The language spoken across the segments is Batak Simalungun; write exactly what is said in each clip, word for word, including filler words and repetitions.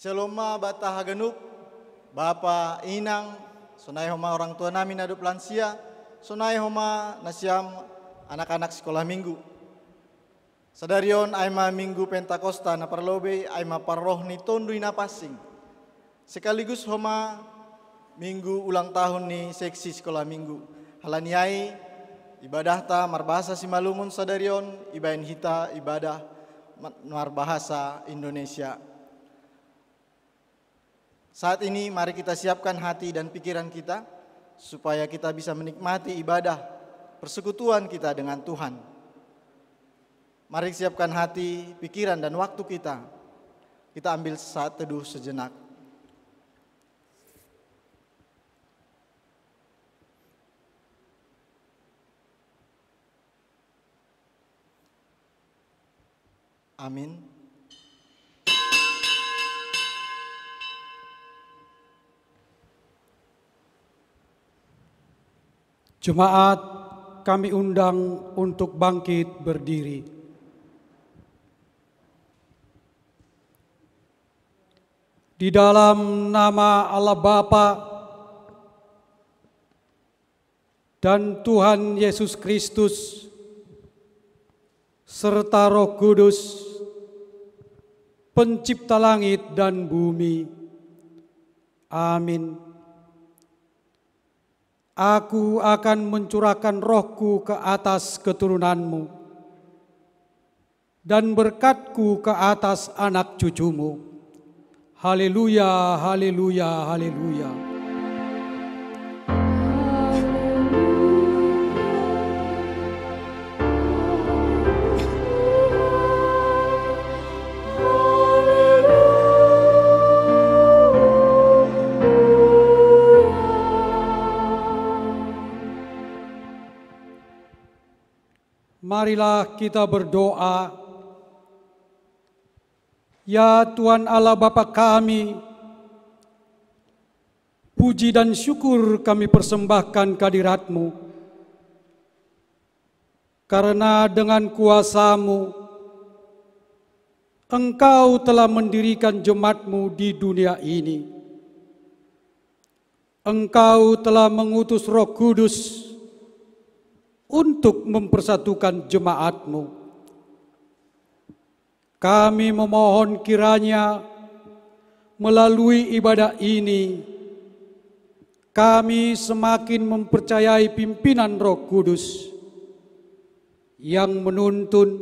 Shalom ma banta haganup, bapa, inang, sonai homa orang tua nami na dob lansia, sonai homa nasiam anak-anak sikolah minggu. Sadari on ai ma minggu Pentakosta na parlobei, ai ma parroh ni Tonduy Napansing. Sekaligus homa minggu ulang tahun ni seksi sikolah minggu. Halani ai ibadahta marbahasa Simalungun sadari on ibaen hita ibadah ma-, marbahasa Indonesia. Saat ini mari kita siapkan hati dan pikiran kita supaya kita bisa menikmati ibadah persekutuan kita dengan Tuhan. Mari siapkan hati, pikiran, dan waktu kita. Kita ambil saat teduh sejenak. Amin. Jemaat, kami undang untuk bangkit berdiri. Di dalam nama Allah Bapa dan Tuhan Yesus Kristus, serta Roh Kudus, pencipta langit dan bumi. Amin. Aku akan mencurahkan rohku ke atas keturunanmu, dan berkatku ke atas anak cucumu. Haleluya, haleluya, haleluya. Marilah kita berdoa. Ya Tuhan Allah Bapa kami, puji dan syukur kami persembahkan ke hadirat-Mu, karena dengan kuasa-Mu, Engkau telah mendirikan jemaat-Mu di dunia ini. Engkau telah mengutus Roh Kudus untuk mempersatukan jemaat-Mu. Kami memohon kiranya melalui ibadah ini, kami semakin mempercayai pimpinan Roh Kudus yang menuntun,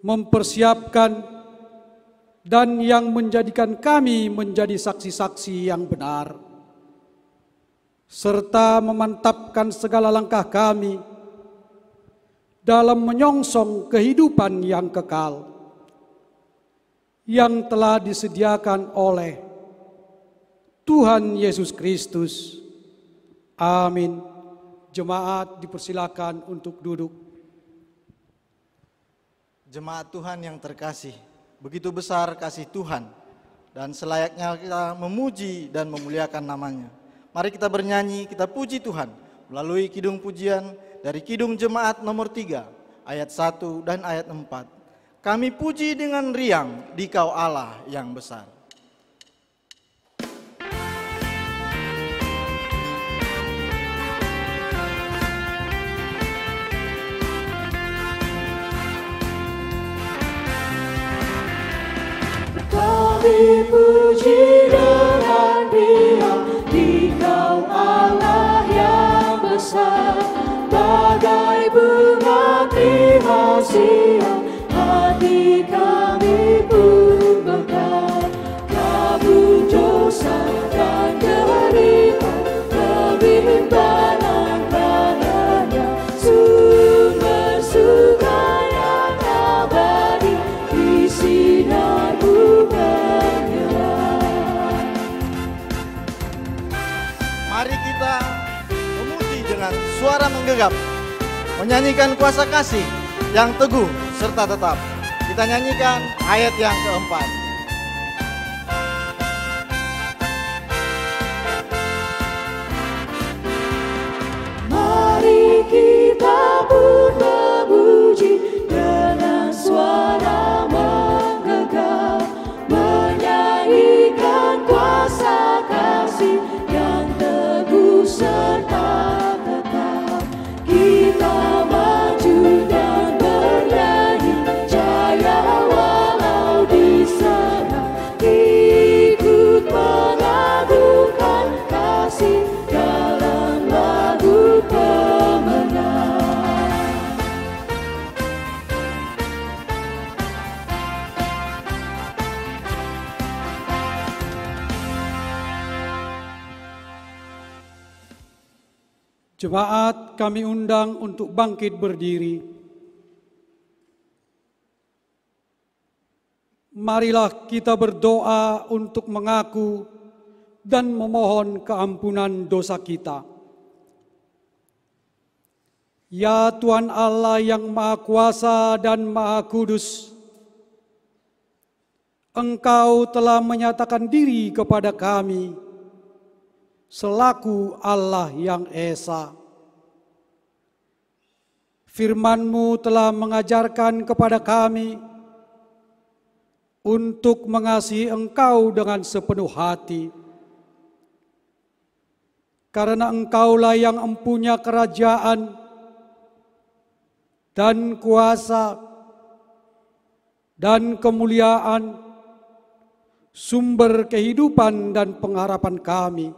mempersiapkan, dan yang menjadikan kami menjadi saksi-saksi yang benar, serta memantapkan segala langkah kami dalam menyongsong kehidupan yang kekal yang telah disediakan oleh Tuhan Yesus Kristus. Amin. Jemaat dipersilakan untuk duduk. Jemaat Tuhan yang terkasih, begitu besar kasih Tuhan, dan selayaknya kita memuji dan memuliakan nama-Nya. Mari kita bernyanyi, kita puji Tuhan melalui kidung pujian dari Kidung Jemaat nomor tiga, ayat satu dan ayat empat. Kami puji dengan riang Dikau Allah yang besar. Kami puji dengan riang Dikau Allah yang besar, bagai bunga di Sion, hati kami pun mekar. Kabun dosa dan derita, kami himpun tangan kanannya, sumber surga yang abadi di sinar bunga-Nya. Mari kita memuji dengan suara menggegap, menyanyikan kuasa kasih yang teguh serta tetap. Kita nyanyikan ayat yang keempat. Mari kita pun memuji dengan suara menggegap, menyanyi Jemaat, kami undang untuk bangkit berdiri. Marilah kita berdoa untuk mengaku dan memohon keampunan dosa kita. Ya Tuhan Allah yang Maha Kuasa dan Maha Kudus, Engkau telah menyatakan diri kepada kami selaku Allah yang Esa. Firman-Mu telah mengajarkan kepada kami untuk mengasihi Engkau dengan sepenuh hati. Karena Engkaulah yang empunya kerajaan dan kuasa dan kemuliaan, sumber kehidupan dan pengharapan kami.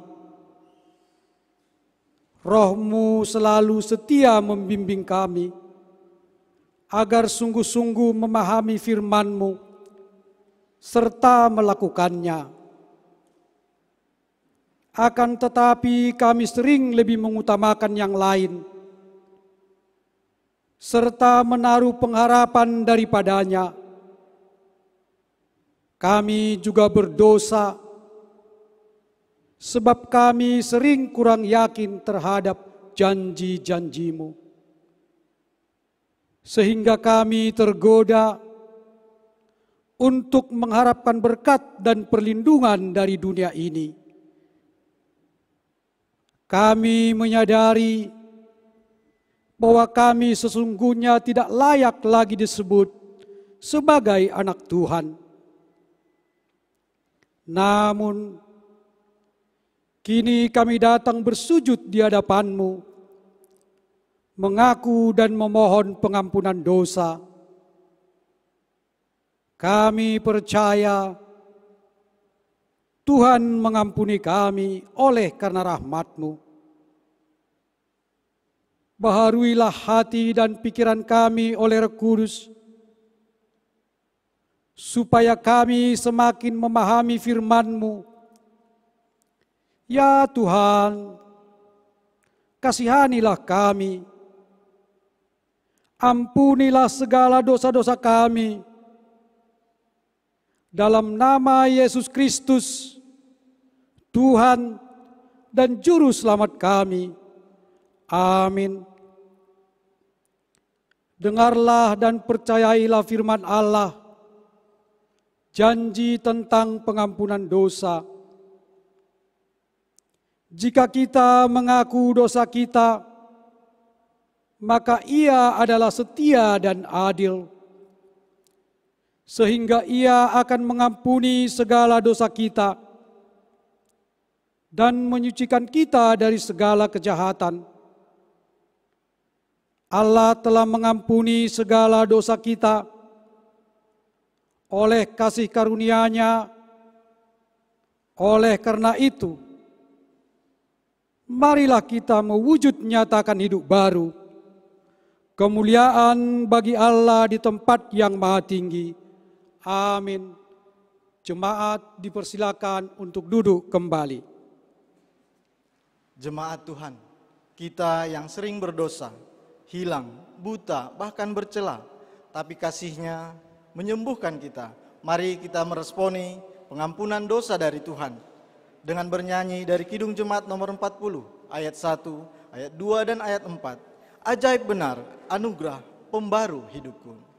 Roh-Mu selalu setia membimbing kami, agar sungguh-sungguh memahami firman-Mu serta melakukannya. Akan tetapi, kami sering lebih mengutamakan yang lain, serta menaruh pengharapan daripadanya. Kami juga berdosa, sebab kami sering kurang yakin terhadap janji-janji-Mu, sehingga kami tergoda untuk mengharapkan berkat dan perlindungan dari dunia ini. Kami menyadari bahwa kami sesungguhnya tidak layak lagi disebut sebagai anak Tuhan. Namun, kini kami datang bersujud di hadapan-Mu, mengaku dan memohon pengampunan dosa. Kami percaya Tuhan mengampuni kami oleh karena rahmat-Mu. Baharuilah hati dan pikiran kami oleh Roh Kudus, supaya kami semakin memahami firman-Mu. Ya Tuhan, kasihanilah kami. Ampunilah segala dosa-dosa kami. Dalam nama Yesus Kristus, Tuhan dan Juru Selamat kami. Amin. Dengarlah dan percayailah firman Allah, janji tentang pengampunan dosa. Jika kita mengaku dosa kita, maka Ia adalah setia dan adil, sehingga Ia akan mengampuni segala dosa kita dan menyucikan kita dari segala kejahatan. Allah telah mengampuni segala dosa kita oleh kasih karunia-Nya. Oleh karena itu, marilah kita mewujud nyatakan hidup baru, kemuliaan bagi Allah di tempat yang maha tinggi. Amin. Jemaat dipersilakan untuk duduk kembali. Jemaat Tuhan, kita yang sering berdosa, hilang, buta, bahkan bercela, tapi kasih-Nya menyembuhkan kita. Mari kita meresponi pengampunan dosa dari Tuhan dengan bernyanyi dari Kidung Jemaat nomor empat puluh, ayat satu, ayat dua, dan ayat empat. Ajaib benar, anugerah pembaru hidupku.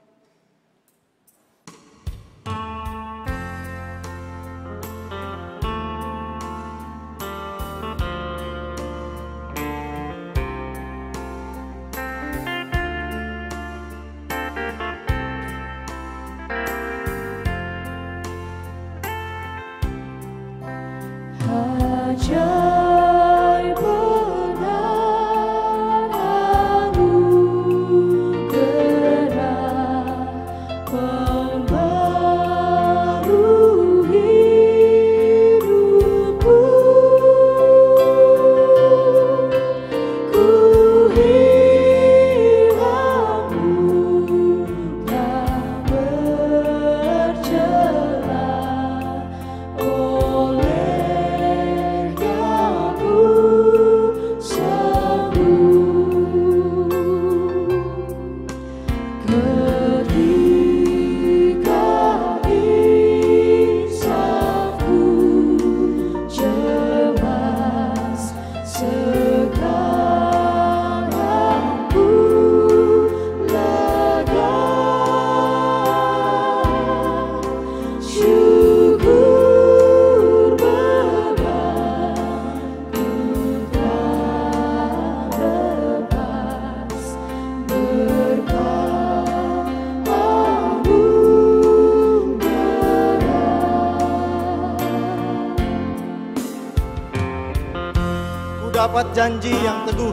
Dapat janji yang teguh,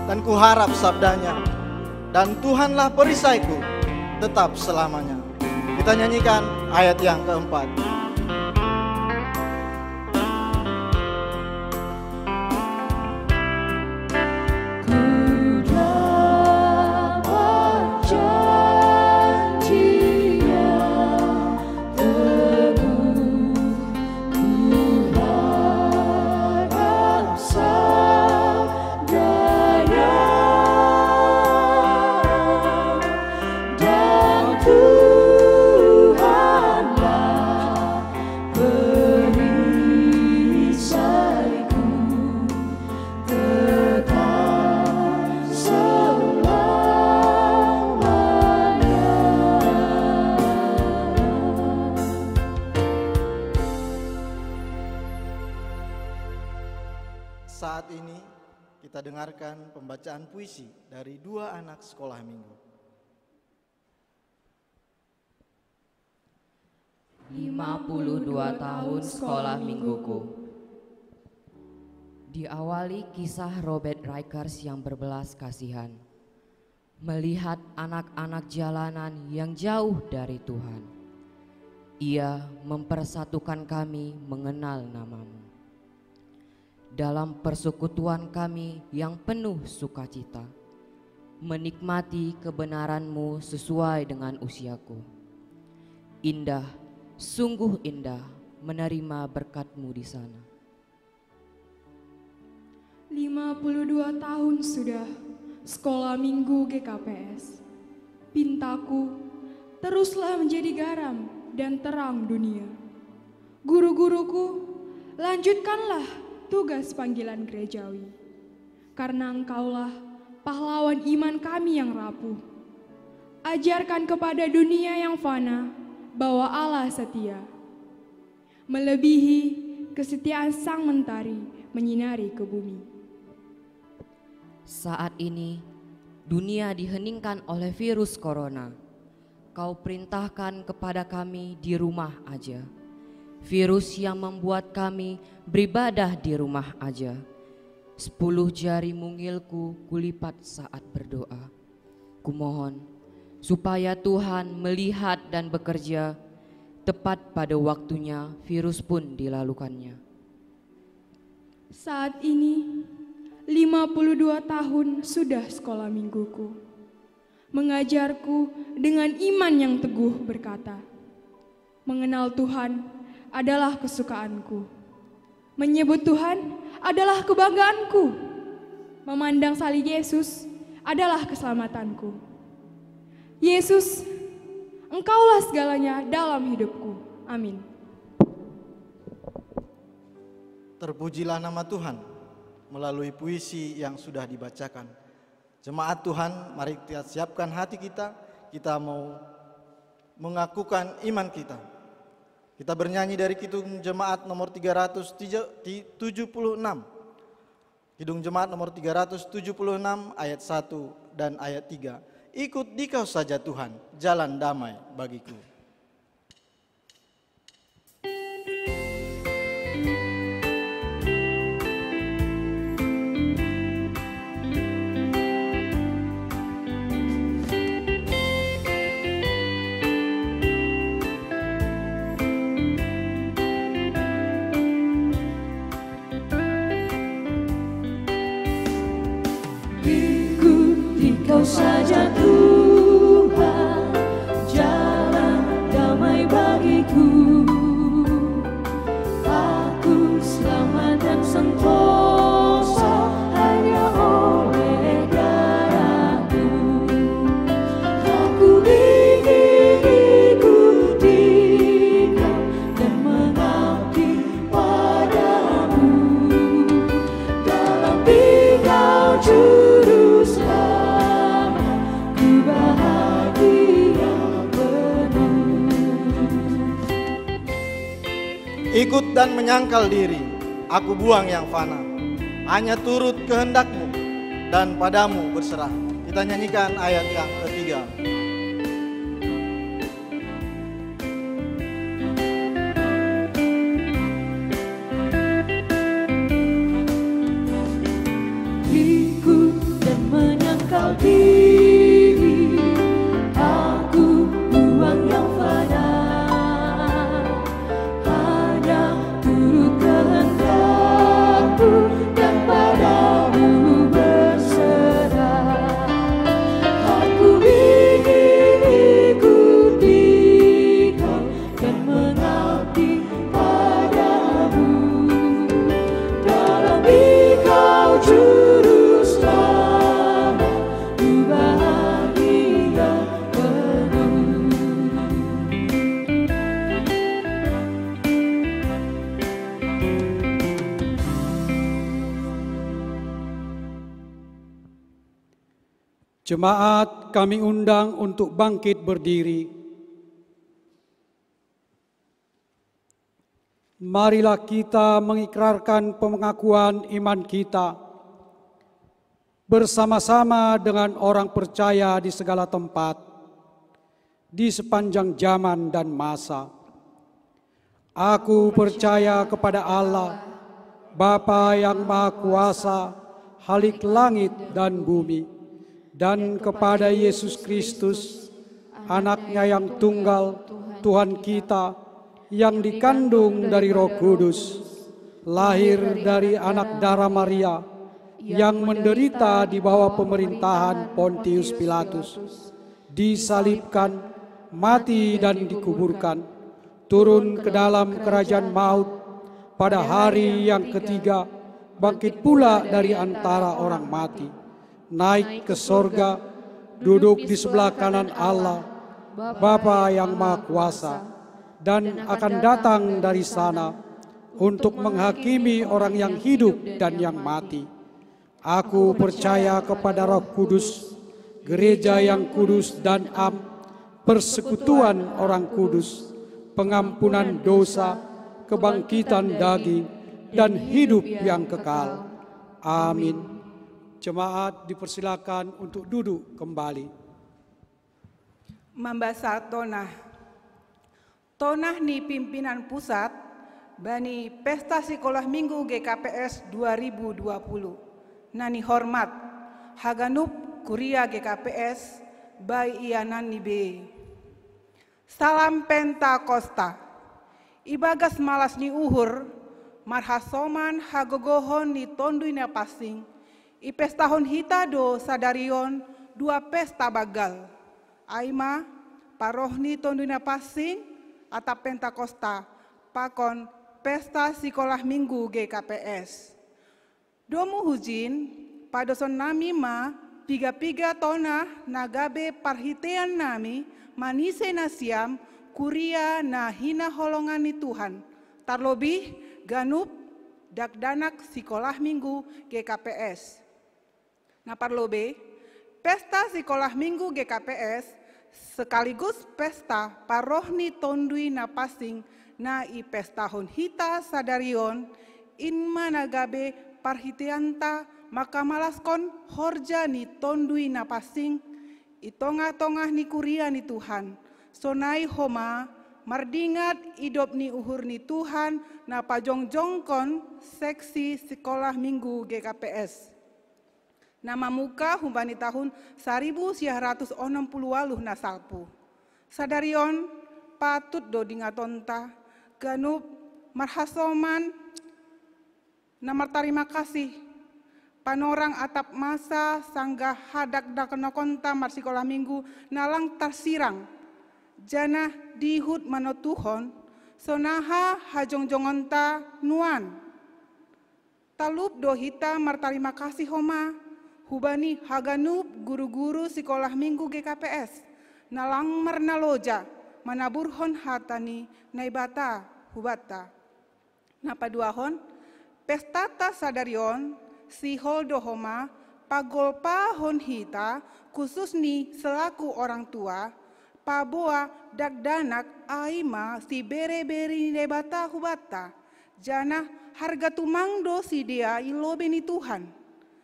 dan kuharap sabdanya. Dan Tuhanlah perisaiku tetap selamanya. Kita nyanyikan ayat yang keempat. Saat ini kita dengarkan pembacaan puisi dari dua anak sekolah minggu. Lima puluh dua tahun sekolah mingguku. Diawali kisah Robert Rikers yang berbelas kasihan, melihat anak-anak jalanan yang jauh dari Tuhan. Ia mempersatukan kami mengenal namamu. Dalam persekutuan kami yang penuh sukacita, menikmati kebenaranmu sesuai dengan usiaku. Indah, sungguh indah menerima berkatmu di sana. Lima puluh dua tahun sudah sekolah minggu G K P S. Pintaku, teruslah menjadi garam dan terang dunia. Guru-guruku, lanjutkanlah tugas panggilan gerejawi. Karena engkaulah pahlawan iman kami yang rapuh. Ajarkan kepada dunia yang fana bahwa Allah setia. Melebihi kesetiaan sang mentari menyinari ke bumi. Saat ini, dunia diheningkan oleh virus corona. Kau perintahkan kepada kami di rumah aja. Virus yang membuat kami beribadah di rumah aja. Sepuluh jari mungilku kulipat saat berdoa. Kumohon, supaya Tuhan melihat dan bekerja tepat pada waktunya virus pun dilalukannya. Saat ini, lima puluh dua tahun sudah sekolah mingguku. Mengajarku dengan iman yang teguh berkata, "Mengenal Tuhan adalah kesukaanku. Menyebut Tuhan adalah kebanggaanku. Memandang salib Yesus adalah keselamatanku. Yesus, Engkaulah segalanya dalam hidupku. Amin." Terpujilah nama Tuhan melalui puisi yang sudah dibacakan. Jemaat Tuhan, mari kita siapkan hati kita. Kita mau mengakukan iman kita. Kita bernyanyi dari Kidung Jemaat nomor tiga ratus tujuh puluh enam. Kidung Jemaat nomor tiga ratus tujuh puluh enam ayat satu dan ayat tiga. "Ikut Dikau saja Tuhan, jalan damai bagiku." Kau saja Tuhan, jalan damai bagiku. Aku selamat dan sentosa hanya oleh darahmu. Aku ingin ikuti kau dan mengabdi padamu. Dalam tingkah juru selamat, ku bahagia penuh. Ikut dan menyangkal diri, aku buang yang fana. Hanya turut kehendakmu dan padamu berserah. Kita nyanyikan ayat yang ketiga. Jemaat, kami undang untuk bangkit berdiri. Marilah kita mengikrarkan pengakuan iman kita bersama-sama dengan orang percaya di segala tempat, di sepanjang zaman dan masa. Aku percaya kepada Allah, Bapa yang Maha Kuasa, Khalik langit dan bumi, dan kepada Yesus Kristus, Anaknya yang tunggal, Tuhan kita, yang dikandung dari Roh Kudus, lahir dari anak darah Maria, yang menderita di bawah pemerintahan Pontius Pilatus, disalibkan, mati dan dikuburkan, turun ke dalam kerajaan maut, pada hari yang ketiga bangkit pula dari antara orang mati, naik ke sorga, duduk di sebelah kanan Allah, Bapa yang Maha Kuasa, dan akan datang dari sana untuk menghakimi orang yang hidup dan yang mati. Aku percaya kepada Roh Kudus, gereja yang kudus dan am, persekutuan orang kudus, pengampunan dosa, kebangkitan daging, dan hidup yang kekal. Amin. Jemaat dipersilakan untuk duduk kembali. Mambasa tonah. Tonah ni pimpinan pusat bani Pesta Sikolah Minggu G K P S dua ribu dua puluh. Nani hormat, haganup kuria G K P S, bai ianan ni be. Salam Pentakosta. Ibagas malas ni uhur, marhasoman hagogohon ni Tonduy Napansing, ipestahon hita do sadari on dua pesta banggal. Ai ma, paroh ni Tonduy Napansing, atap Pentakosta, pakon Pesta Sikolah Minggu G K P S. Domu hujin, padoson nami ma piga-piga tonah na gabe parhitean nami manise nasiam kuria na hinaholongan ni Tuhan, tarlobih ganup dakdanak Sikolah Minggu G K P S. Na parlobei, Pesta Sikolah Minggu G K P S sekaligus pesta paroh ni Tonduy Napansing na ipestahon hita sadari on, in ma na gabe parhiteanta mangkamalaskon horja ni Tonduy Napansing i tongah-tongah ni kuria ni Tuhan. Sonai homa mardingat idop ni uhur ni Tuhan na pajongjongkon seksi Sikolah Minggu G K P S. Na mamuka humbani tahun saribu siah ratus onom puluh waluh na salpu. Sadari on patut do dingatonta, ganup marhasoman na martarima kasih, panorang atap masa sanggah hadakdanakonta marsikolah minggu na lang tarsirang, janah dihut manotuhon, sonaha hajongjongonta nuan. Talup do hita martarima kasih homa hubani haganup guru-guru Sikolah Minggu G K P S, na lang marnaloja manaburhon hata ni Naibata hubanta. Na paduahon, pestata sadari on sihol do homa pagolpahon hita, khusus ni selaku orang tua, paboa dakdanak ai ma sibere-bere ni Naibata hubanta, janah harga tumang do sidea i lobei ni Tuhan.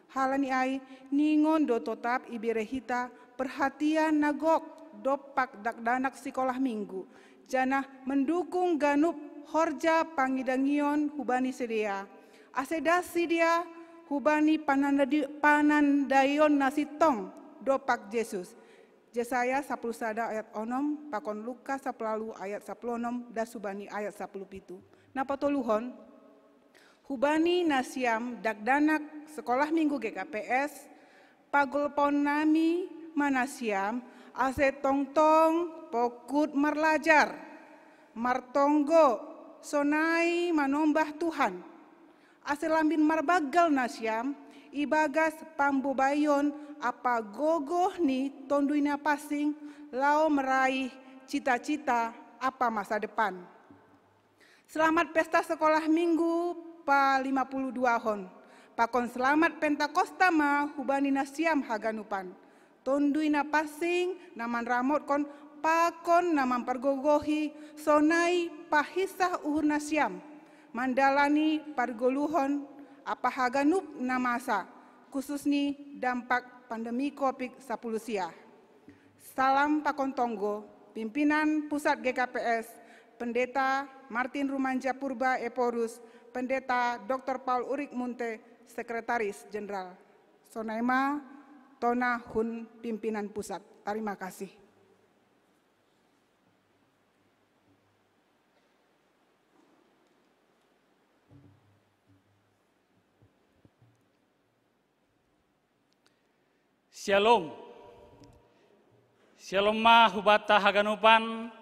Halani ai ningon do totap ibere hita perhatian na gok dompak dakdanak Sikolah Minggu, janah mandukung ganup horja pangidangion hubani sidea, ase das sidea hubani panandadi-, panandaion na sintong dompak Jesus. Jesaya sapuluh sada ayat onom, pakon Lukas sapuluh walu ayat sapuluh onom das hubani ayat sapuluh pitu. Na patoluhon, hubani nasiam dakdanak Sikolah Minggu G K P S, pagolpahon nami ma nasiam, ase tongtong pongkut marlajar, martonggo, sonai manombah Tuhan. Ase lambin marbanggal nasiam ibagas pambobaion ampa gogoh ni Tonduy Napansing laho maraih cita-cita ampa masa depan. Selamat Pesta Sekolah Minggu palima puluh duahon. Pakon selamat Pentakosta ma hubani nasiam haganupan. Tondui na pansing na manramotkon pakon na mampargogohi sonai pahinsah uhur nasiam, mandalani pargoluhon ampa haganup na masa, khususni dampak pandemi covid sapuluh sia. Salam pakon tonggo, pimpinan pusat G K P S, Pendeta Martin Rumanja Purba Ephorus, Pendeta doktor Paul Urik Munte, Sekretaris Jenderal. Sonai ma tona hun pimpinan pusat. Tarima kasih. Syalom. Syalom ma hubata haganupan,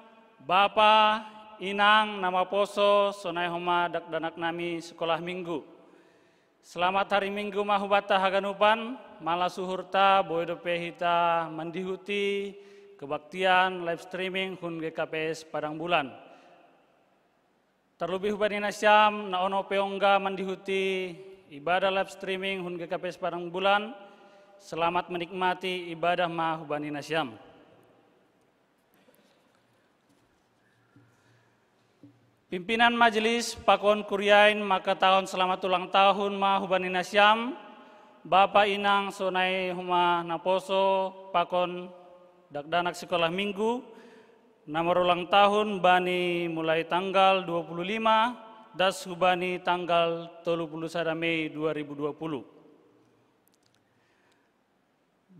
Bapa, Inang, na maposo, sonai homa dakdanak nami sekolah minggu. Selamat hari Minggu ma hubata haganupan, malas uhurta boi dope hita mandihuti kebaktian live streaming hun G K P S Padang Bulan. Terlebih hubani nasiam na ono pe ongga mandihuti ibadah live streaming hun G K P S Padang Bulan, selamat menikmati ibadah ma hubani nasiam. Pimpinan majelis pakon kuriain maka tahun selamat ulang tahun ma hubani nasiam, Bapa Inang sonai homa naposo pakon dakdanak sekolah minggu, na marulang tahun bani mulai tanggal dua puluh lima das hubani tanggal tolu puluh sada Mei dua ribu dua puluh.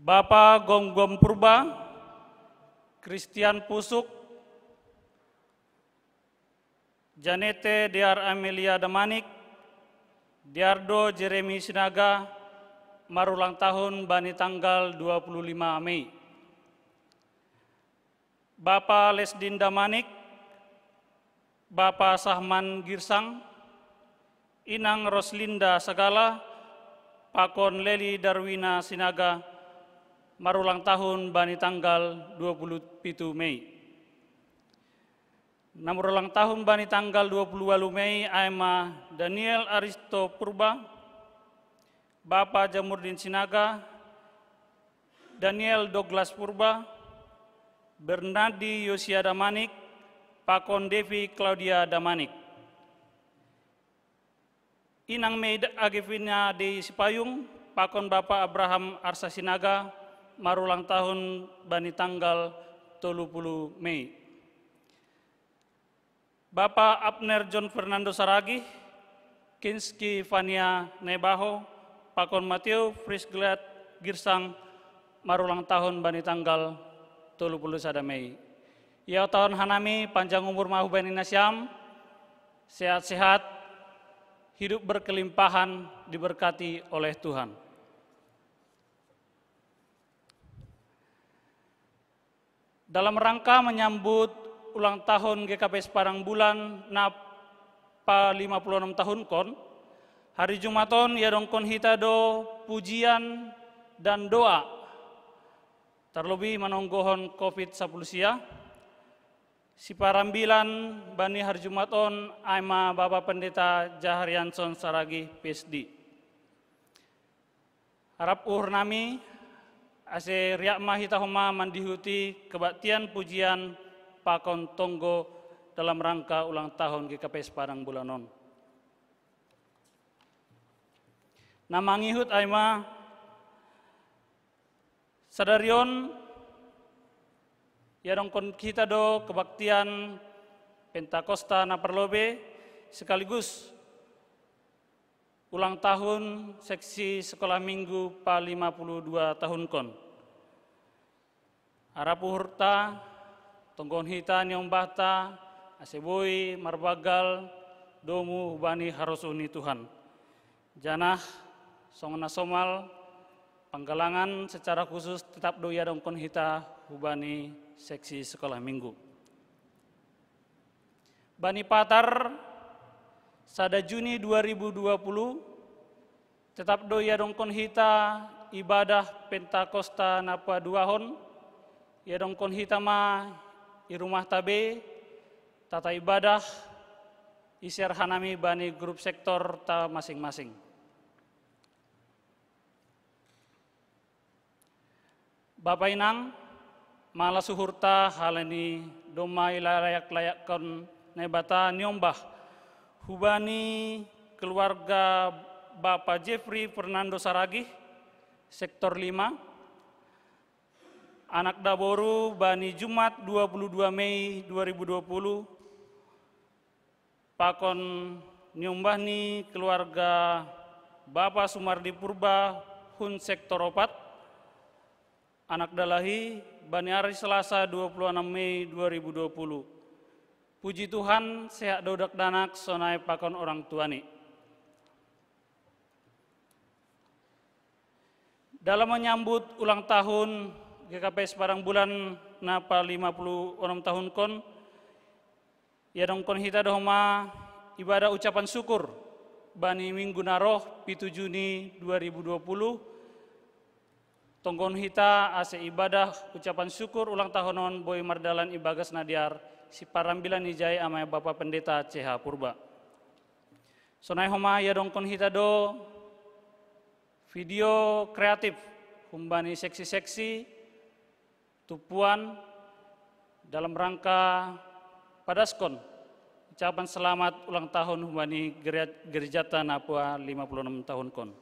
Bapa Gomgom Purba, Christian Pusuk, Janete Dear Amelia Damanik, Diardo Jeremy Sinaga, marulang tahun bani tanggal dua puluh lima Mei. Bapa Lesdin Damanik, Bapa Sahman Girsang, Inang Roslinda Sagala, pakon Leli Darwina Sinaga, marulang tahun bani tanggal dua puluh pitu Mei. Na marulang tahun bani tanggal dua puluh walu Mei ai ma Daniel Aristo Purba, Bapa Jamurdin Sinaga, Daniel Douglas Purba, Bernardi Yosia Damanik, pakon Devi Claudia Damanik. Inang Mei Agifina Dei Sipayung, pakon Bapa Abraham Arsa Sinaga, marulang tahun bani tanggal tolu puluh Mei. Bapa Abner John Fernando Saragih, Kinski Fania Nebaho, pakon Mateo Frisglad Girsang, marulang tahun bani tanggal tolu puluh sada Mei. Ia tahun hanami panjang umur ma hubani nasiam, sehat-sehat, hidup berkelimpahan, diberkati oleh Tuhan. Dalam rangka menyambut ulang tahun G K P S Padang Bulan na pa lima puluh enam tahun kon, hari Jumat on iadongkon hita do pujian dan doa. Terlebih manonggohon covid sapuluh sia, siparambilan bani hari Jumat on ai ma Bapa Pendeta Jaharianson Saragih P S D. Arap uhur nami, ase riak ma hita homa mandihuti kebaktian pujian pakon tonggo dalam rangka ulang tahun G K P S Padang Bulan on. Na mangihut ai ma, sadari on iadongkon hita do kebaktian Pentakosta na parlobei sekaligus ulang tahun seksi sekolah minggu pa lima puluh dua tahun kon. Arap uhurta, tonggohon hita niombahta, ase boi marbanggal domu hubani harosuh ni Tuhan. Janah songon na somal, panggalangan secara khusus tetap do iadongkon hita hubani seksi sekolah minggu. Bani Patar, sada Juni dua ribu dua puluh, tetap do iadongkon hita ibadah Pentakosta na paduahon, iadongkon hita ma i rumahta be, tata ibadah i-share hanami bani grup sektorta masing-masing. Bapa inang, mala suhurta halani domai layak-layakkon Naibata niombah hubani keluarga Bapa Jeffrey Fernando Saragih, sektor lima, anak daboru bani Jumat dua puluh dua Mei dua ribu dua puluh, pakon niombah ni keluarga Bapa Sumardi Purba hun sektor opat, anak dalahi bani ari Selasa dua puluh enam Mei dua ribu dua puluh. Puji Tuhan, sehat do dakdanak sonai pakon orang tuani. Dalam menyambut ulang tahun G K P S Padang Bulan napa lima puluh enam tahun kon, iadongkon hita do homa ibadah ucapan syukur bani minggu na roh, pitu Juni dua ribu dua puluh. Tonggon hita ase ibadah ucapan syukur ulang tahun on boi mardalan ibagas na dear siparambilan ijai amai Bapa Pendeta C H Purba. Sonai homa iadongkon hita do video kreatif humbani seksi-seksi tumpuan dalam rangka padaskon ucapan selamat ulang tahun humbani geria-, gerejata napa lima puluh enam tahun kon.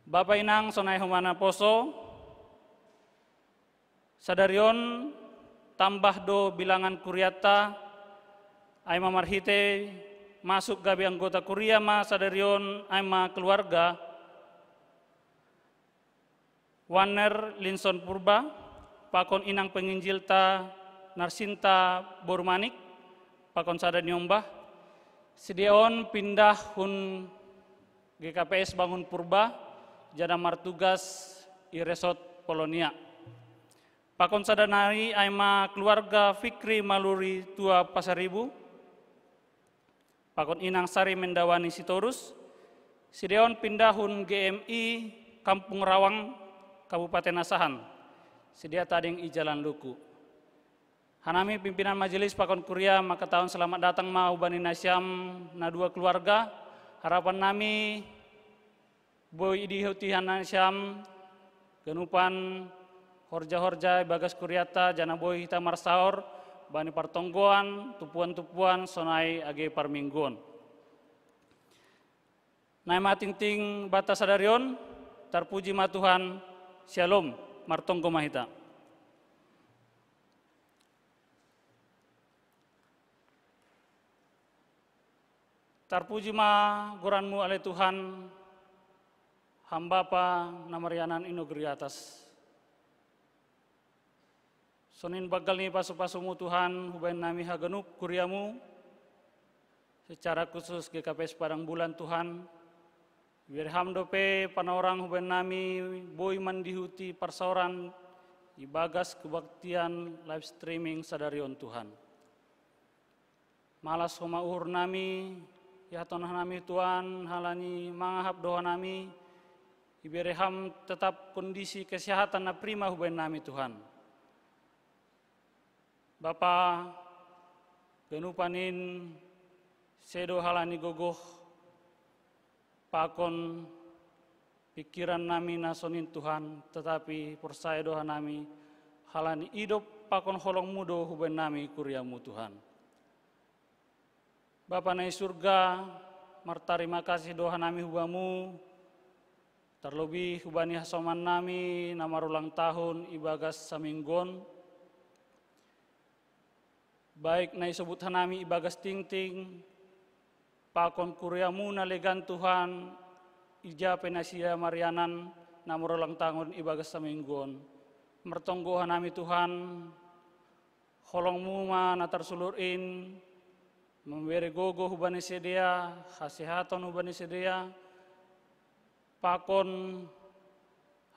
Bapa inang, sonai homa naposo, sadari on tambah do bilangan kuriata, ai ma marhite masuk gabe anggota kuria ma sadari on, ai ma keluarga Wanner Linson Purba, pakon inang penginjilta Narsinta Borumanik, pakon sada niombah, sidea on pindah hun G K P S Bangun Purba, janah martugas i Resort Polonia. Pakon sada nari ai ma keluarga Fikri Maluri Tua Pasaribu, pakon inang Sari Mendawani Sitorus, sidea on pindah hun G M I Kampung Rawang, Kabupaten Asahan, sidea tading i Jalan Luku. Hanami pimpinan majelis pakon kuria mangkatahon selamat datang ma hubani nasiam na dua keluarga. Harapan nami boi diihuti nasiam ganupan horja-horja ibagas kuriata, janah boi hita marsaor bani partonggoan, tumpuan-tumpuan, sonai age parmingguon. Naima tingting banta sadari on, tarpuji ma Tuhan. Syalom, martonggo ma hita. Tarpuji ma goran-Mu ale Tuhan, Ham Bapa na marianan i nagori atas. Sonin banggal ni pasu-pasu-Mu Tuhan, hubahen nami haganup kuria-Mu, secara khusus G K P S Padang Bulan Tuhan, ibere Ham dope panorang hubahen nami boi mandihuti parsaoran ibagas kebaktian live streaming sadari on Tuhan. Malas homa uhur nami, ihatahon nami Tuhan, halani mangahap do hanami, ibere Ham tetap kondisi kesehatan na prima hubahen nami Tuhan. Bapa, ganupan in sedo halani gogoh pakon pikiran nami na sonin Tuhan, tetapi porsaya do hanami halani idop pakon holong-Mu do hubahen nami kuria-Mu Tuhan. Bapa na i surga, martarima kasih do hanami hu Bamu, tarlobih hubani hasoman nami na marulang tahun ibagas saminggu on, baik na isobut hanami ibagas tingting, pakon kuria-Mu na legan Tuhan, ija pe nasida marianan na marulang tahun ibagas saminggu on. Martonggo hanami Tuhan, holong-Mu ma na tarsulur in, mambere gogoh hubani sidea, hasehaton hubani sidea, pakon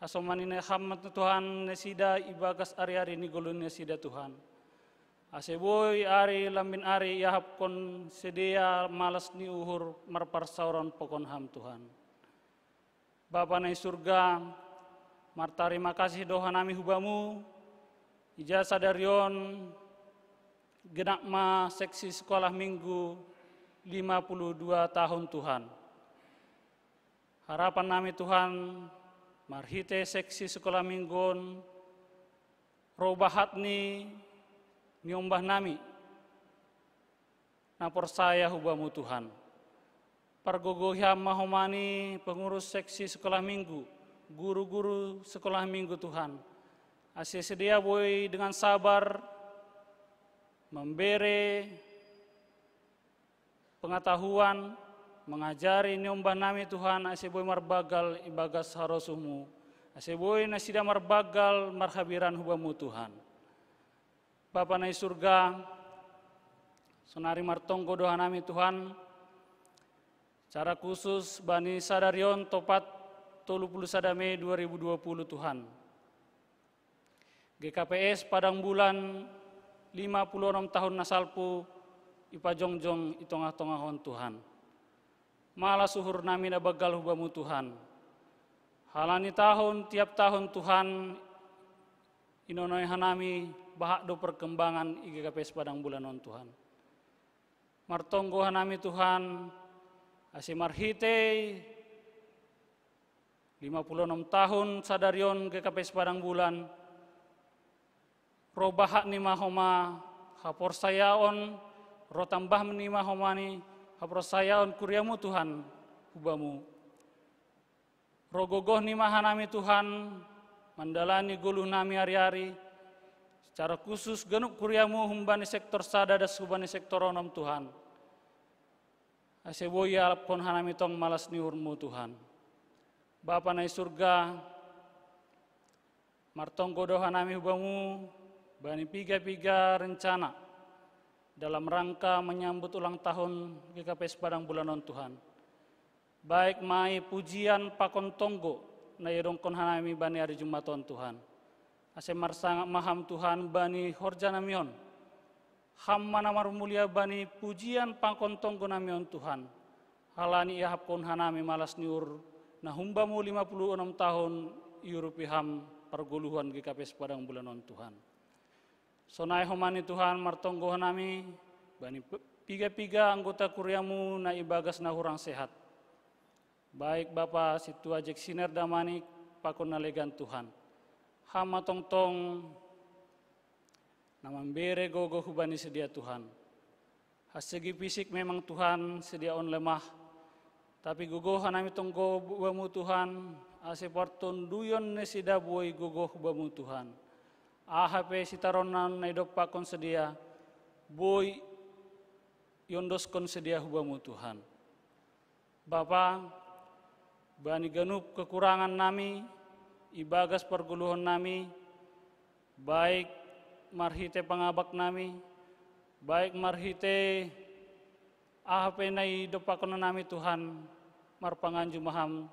hasoman ni Ham Tuhan nasida ibagas ari-ari ni ngolu nasida Tuhan. Ase boi ari lambin ari iahapkon sidea malas ni uhur marparsaoran pakon Ham Tuhan. Bapa na i surga, martarima kasih do hanami hu Bamu, ija sadari on genap ma seksi sekolah minggu lima puluh dua tahun Tuhan. Harapan nami Tuhan, Marhite seksi sekolah minggu on, robahat ni niombah nami na porsaya hu Bamu Tuhan. Pargogohi Ham ma homa ni pengurus seksi sekolah minggu, guru-guru sekolah minggu Tuhan, ase sedia boi dengan sabar membere pengetahuan, mengajari niombah nami Tuhan, ase boi marbagal ibagas harosuh-Mu, ase boi nasida marbagal marhabiaran hu Bamu Tuhan. Bapa na i surga, sonari martonggo do hanami Tuhan, secara khusus bani sadari on topat tolu puluh sada Mei dua ribu dua puluh Tuhan. G K P S Padang Bulan lima puluh onom tahun na salpu ipajongjong i tongah-tongah on Tuhan. Malas uhur nami na bagal hu Bamu Tuhan. Halani tahun tiap tahun Tuhan, inonoi hanami bahat do perkembangan i G K P S Padang Bulan on Tuhan. Martonggo hanami Tuhan, ase marhite lima puluh onom tahun sadari on G K P S Padang Bulan, robahat ni ma homa haporsayaon, ro tambah ni ma homa ni haporsayaon kuria-Mu Tuhan hu Bamu. Ro gogoh ni ma hanami Tuhan, mandalani goluh nami ari-ari, secara khusus ganup kuria-Mu humbani sektor sada das hubani sektor onom Tuhan. Ase boi ialapkon hanami tong malas ni uhur-Mu Tuhan. Bapa na i surga, martonggo do hanami hu Bamu, bani piga-piga rencana dalam rangka menyambut ulang tahun G K P S Padang Bulan on Tuhan. Baik ma i pujian pakon tonggo na iadongkon hanami bani ari Jumat on Tuhan. Ase marsangap ma Ham Tuhan bani horja nami on. Ham ma na marmulia bani pujian pakon tonggo nami on Tuhan. Halani iahapkon hanami malas ni uhur na humbamu lima puluh onom tahun iurupi Ham pargoluhan G K P S Padang Bulan on Tuhan. Sonai homa ni Tuhan martonggo hanami bani pe-, piga-piga anggota kuria-Mu na ibagas na hurang sehat. Baik Bapa Sintua Jeksiner Damanik pakon na legan Tuhan. Ham ma tongtong na mambere gogoh hubani sedia Tuhan. Hasegi fisik memang Tuhan sedia on lemah, tapi gogoh hanami tonggo Bamu Tuhan, ase partonduyon nasida boi gogoh Bamu Tuhan. Aha pe sitaronon na idompakkon sedia, boi iondoskon sedia hu Bamu Tuhan. Bapa, bani ganup kekurangan nami, ibagas pargoluhon nami, baik marhite pangabak nami, baik marhite aha pe na idompakkon nami Tuhan, marpanganju ma Ham,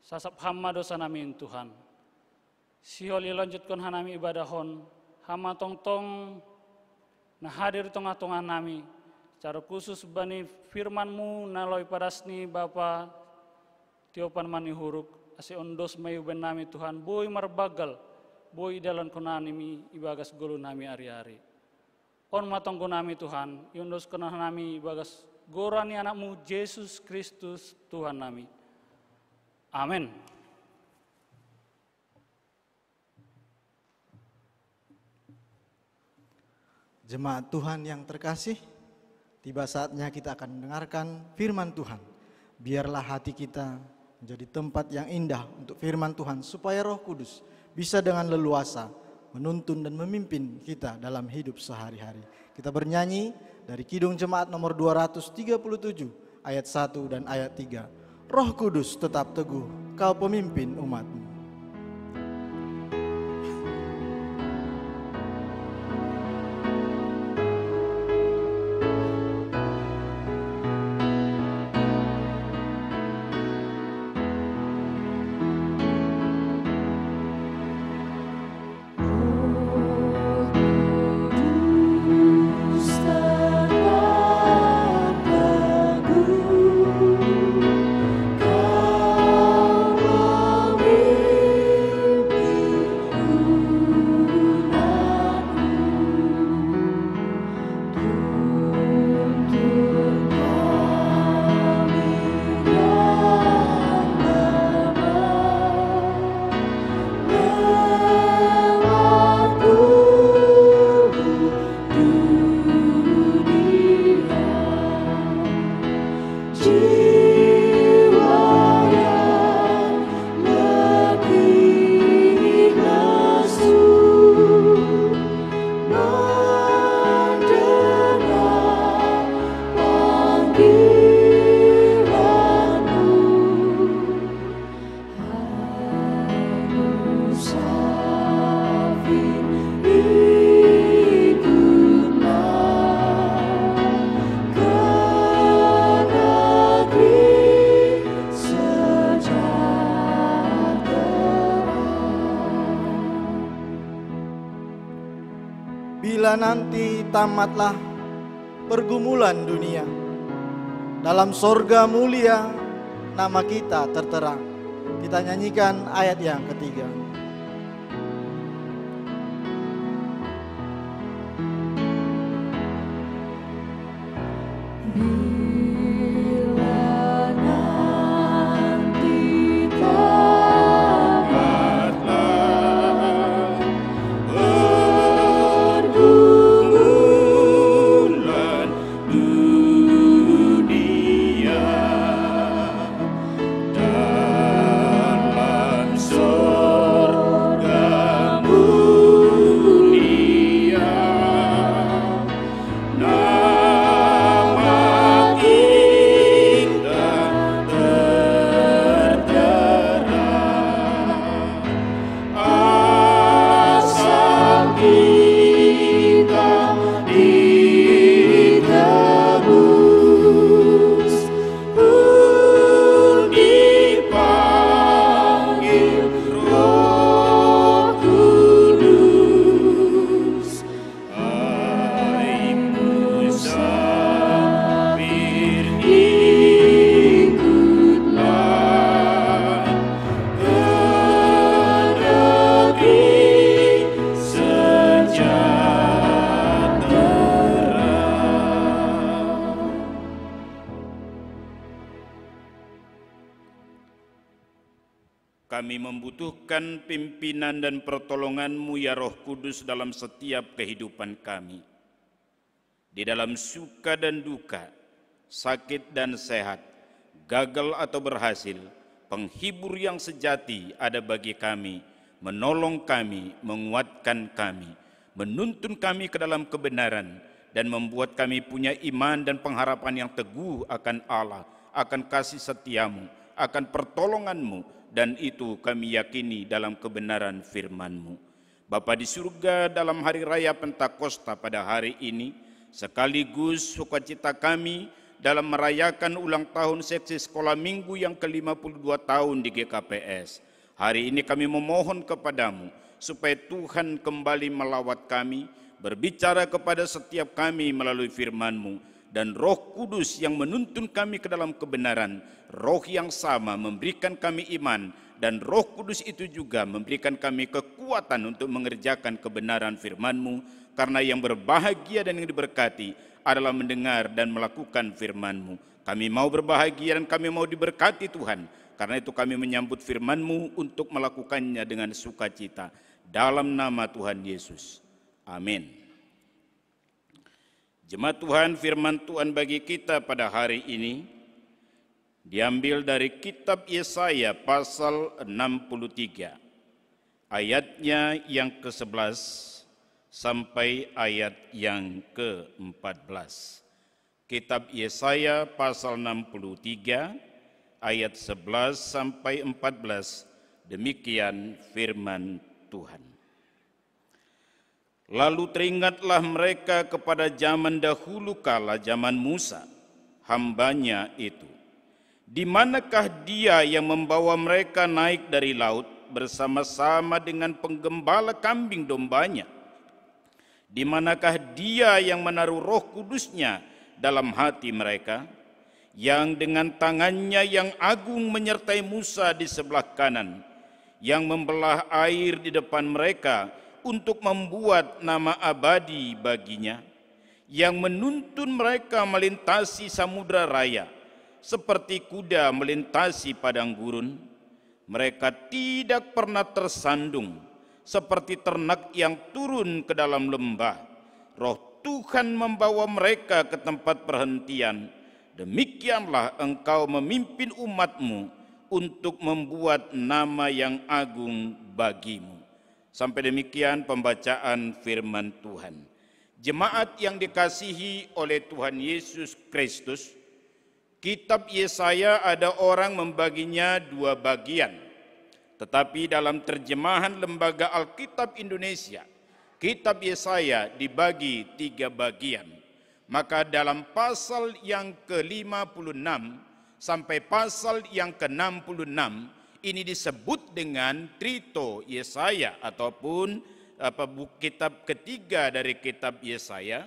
sasap Ham ma dosa nami Tuhan. Sihol ilonjotkon hanami ibadah on, Ham ma tongtong na hadir tongah-tongah nami, secara khusus bani firman-Mu na laho ipadas ni Bapa tiopan manihuruk, ase ondos ma i hubannami Tuhan, boi marbagal, boi idalankon nami ibagas goluh nami ari-ari. On ma tonggo nami Tuhan, iondoskon nami ibagas goran ni Anak-Mu Jesus Kristus Tuhan nami. Amen. Jemaat Tuhan yang terkasih, tiba saatnya kita akan mendengarkan firman Tuhan. Biarlah hati kita menjadi tempat yang indah untuk firman Tuhan, supaya Roh Kudus bisa dengan leluasa menuntun dan memimpin kita dalam hidup sehari-hari. Kita bernyanyi dari Kidung Jemaat nomor dua ratus tiga puluh tujuh, ayat satu dan ayat tiga. Roh Kudus tetap teguh, Kau pemimpin umat-Mu. Bila nanti tamatlah pergumulan dunia, dalam sorga mulia nama kita tertera. Kita nyanyikan ayat yang ketiga. Kami membutuhkan pimpinan dan pertolongan-Mu, ya Roh Kudus, dalam setiap kehidupan kami. Di dalam suka dan duka, sakit dan sehat, gagal atau berhasil, penghibur yang sejati ada bagi kami, menolong kami, menguatkan kami, menuntun kami ke dalam kebenaran, dan membuat kami punya iman dan pengharapan yang teguh akan Allah, akan kasih setia-Mu, akan pertolongan-Mu, dan itu kami yakini dalam kebenaran firman-Mu. Bapa di surga, dalam hari raya Pentakosta pada hari ini, sekaligus sukacita kami dalam merayakan ulang tahun Seksi Sekolah Minggu yang ke lima puluh dua tahun di G K P S. Hari ini kami memohon kepada-Mu, supaya Tuhan kembali melawat kami, berbicara kepada setiap kami melalui firman-Mu, dan Roh Kudus yang menuntun kami ke dalam kebenaran. Roh yang sama memberikan kami iman, dan Roh Kudus itu juga memberikan kami kekuatan untuk mengerjakan kebenaran firman-Mu, karena yang berbahagia dan yang diberkati adalah mendengar dan melakukan firman-Mu. Kami mau berbahagia dan kami mau diberkati, Tuhan. Karena itu kami menyambut firman-Mu untuk melakukannya dengan sukacita. Dalam nama Tuhan Yesus. Amin. Jemaat Tuhan, firman Tuhan bagi kita pada hari ini diambil dari kitab Yesaya pasal enam puluh tiga, ayatnya yang ke sebelas sampai ayat yang ke empat belas. Kitab Yesaya pasal enam puluh tiga, ayat sebelas sampai empat belas. Demikian firman Tuhan. Lalu teringatlah mereka kepada zaman dahulu kala, zaman Musa, hambanya itu. Di manakah Dia yang membawa mereka naik dari laut bersama-sama dengan penggembala kambing domba-Nya? Di manakah Dia yang menaruh Roh Kudus-Nya dalam hati mereka, yang dengan tangan-Nya yang agung menyertai Musa di sebelah kanan, yang membelah air di depan mereka untuk membuat nama abadi bagi-Nya, yang menuntun mereka melintasi samudra raya, seperti kuda melintasi padang gurun? Mereka tidak pernah tersandung, seperti ternak yang turun ke dalam lembah. Roh Tuhan membawa mereka ke tempat perhentian. Demikianlah Engkau memimpin umat-Mu untuk membuat nama yang agung bagi-Mu. Sampai demikian pembacaan firman Tuhan. Jemaat yang dikasihi oleh Tuhan Yesus Kristus, kitab Yesaya ada orang membaginya dua bagian. Tetapi dalam terjemahan Lembaga Alkitab Indonesia, kitab Yesaya dibagi tiga bagian. Maka dalam pasal yang ke-lima puluh enam sampai pasal yang ke-enam puluh enam, ini disebut dengan Trito Yesaya ataupun apa, bu-, kitab ketiga dari kitab Yesaya,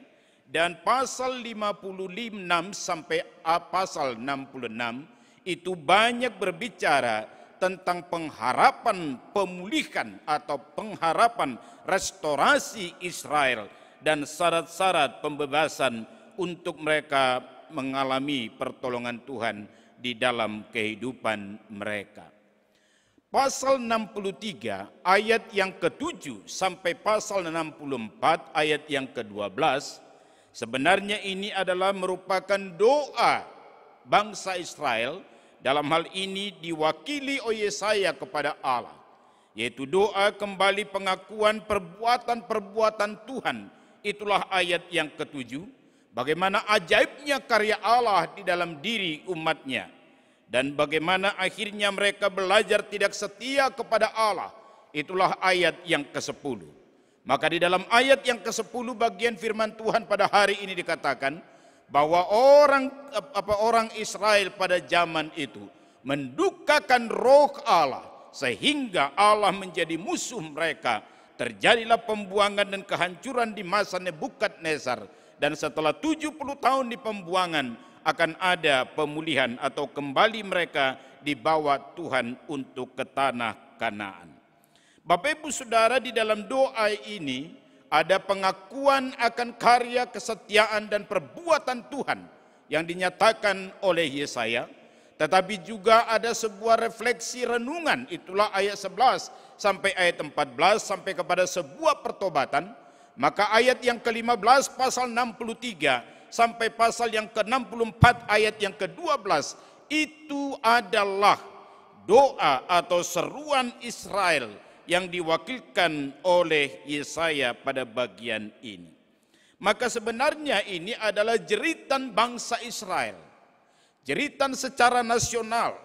dan pasal lima puluh enam sampai, a, pasal enam puluh enam itu banyak berbicara tentang pengharapan pemulihan atau pengharapan restorasi Israel dan syarat-syarat pembebasan untuk mereka mengalami pertolongan Tuhan di dalam kehidupan mereka. Pasal enam puluh tiga ayat yang ketujuh sampai pasal enam puluh empat ayat yang kedua belas, sebenarnya ini adalah merupakan doa bangsa Israel, dalam hal ini diwakili oleh Yesaya kepada Allah, yaitu doa kembali pengakuan perbuatan-perbuatan Tuhan. Itulah ayat yang ketujuh, bagaimana ajaibnya karya Allah di dalam diri umatnya, dan bagaimana akhirnya mereka belajar tidak setia kepada Allah. Itulah ayat yang kesepuluh. Maka di dalam ayat yang kesepuluh bagian firman Tuhan pada hari ini dikatakan bahwa orang, apa, orang Israel pada zaman itu mendukakan roh Allah, sehingga Allah menjadi musuh mereka. Terjadilah pembuangan dan kehancuran di masa Nebukadnezar. Dan setelah tujuh puluh tahun di pembuangan, akan ada pemulihan atau kembali mereka dibawa Tuhan untuk ke tanah Kanaan. Bapak Ibu Saudara, di dalam doa ini ada pengakuan akan karya kesetiaan dan perbuatan Tuhan yang dinyatakan oleh Yesaya, tetapi juga ada sebuah refleksi renungan, itulah ayat sebelas sampai ayat empat belas, sampai kepada sebuah pertobatan. Maka ayat yang kelima belas pasal enam puluh tiga sampai pasal yang ke enam puluh empat ayat yang kedua belas itu adalah doa atau seruan Israel yang diwakilkan oleh Yesaya pada bagian ini. Maka sebenarnya ini adalah jeritan bangsa Israel. Jeritan secara nasional,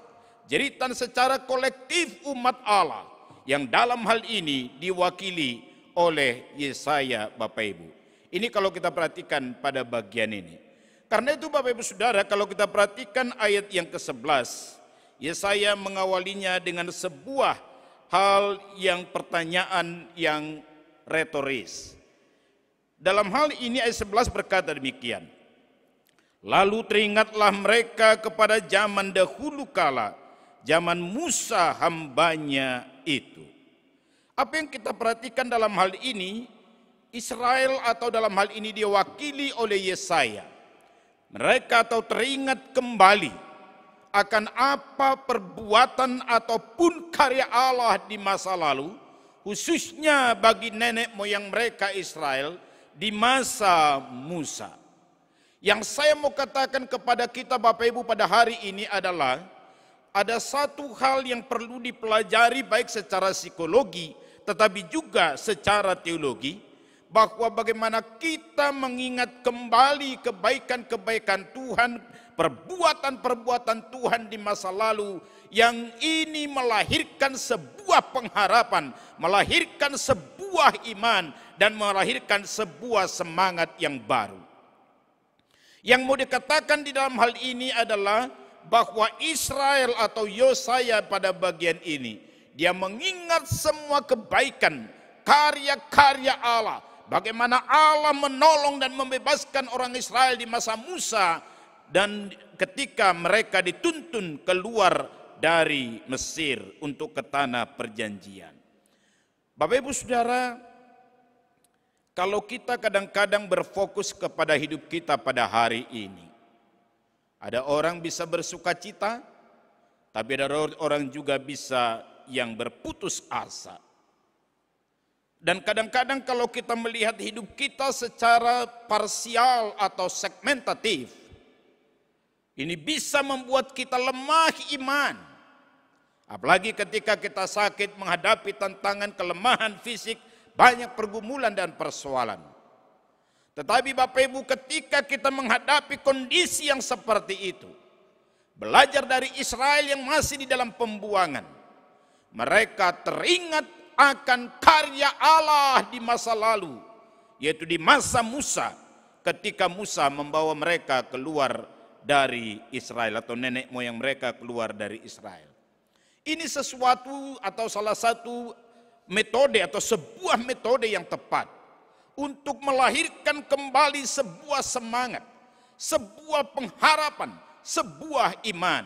jeritan secara kolektif umat Allah yang dalam hal ini diwakili oleh Yesaya, Bapak Ibu. Ini kalau kita perhatikan pada bagian ini. Karena itu Bapak Ibu Saudara, kalau kita perhatikan ayat yang kesebelas, Yesaya mengawalinya dengan sebuah hal yang, pertanyaan yang retoris. Dalam hal ini ayat sebelas berkata demikian, "Lalu teringatlah mereka kepada zaman dahulu kala, zaman Musa hambanya itu." Apa yang kita perhatikan dalam hal ini, Israel atau dalam hal ini diwakili oleh Yesaya. Mereka atau teringat kembali akan apa perbuatan ataupun karya Allah di masa lalu, khususnya bagi nenek moyang mereka Israel di masa Musa. Yang saya mau katakan kepada kita Bapak Ibu pada hari ini adalah ada satu hal yang perlu dipelajari baik secara psikologi tetapi juga secara teologi, bahwa bagaimana kita mengingat kembali kebaikan-kebaikan Tuhan, perbuatan-perbuatan Tuhan di masa lalu, yang ini melahirkan sebuah pengharapan, melahirkan sebuah iman, dan melahirkan sebuah semangat yang baru. Yang mau dikatakan di dalam hal ini adalah bahwa Israel atau Yosaya pada bagian ini, dia mengingat semua kebaikan, karya-karya Allah, bagaimana Allah menolong dan membebaskan orang Israel di masa Musa, dan ketika mereka dituntun keluar dari Mesir untuk ke tanah perjanjian. Bapak Ibu Saudara, kalau kita kadang-kadang berfokus kepada hidup kita pada hari ini, ada orang bisa bersuka cita, tapi ada or-, orang juga bisa yang berputus asa. Dan kadang-kadang kalau kita melihat hidup kita secara parsial atau segmentatif, ini bisa membuat kita lemah iman. Apalagi ketika kita sakit, menghadapi tantangan kelemahan fisik, banyak pergumulan dan persoalan. Tetapi Bapak Ibu, ketika kita menghadapi kondisi yang seperti itu, belajar dari Israel yang masih di dalam pembuangan, mereka teringat akan karya Allah di masa lalu, yaitu di masa Musa, ketika Musa membawa mereka keluar dari Israel atau nenek moyang mereka keluar dari Israel. Ini sesuatu atau salah satu metode atau sebuah metode yang tepat untuk melahirkan kembali sebuah semangat, sebuah pengharapan, sebuah iman.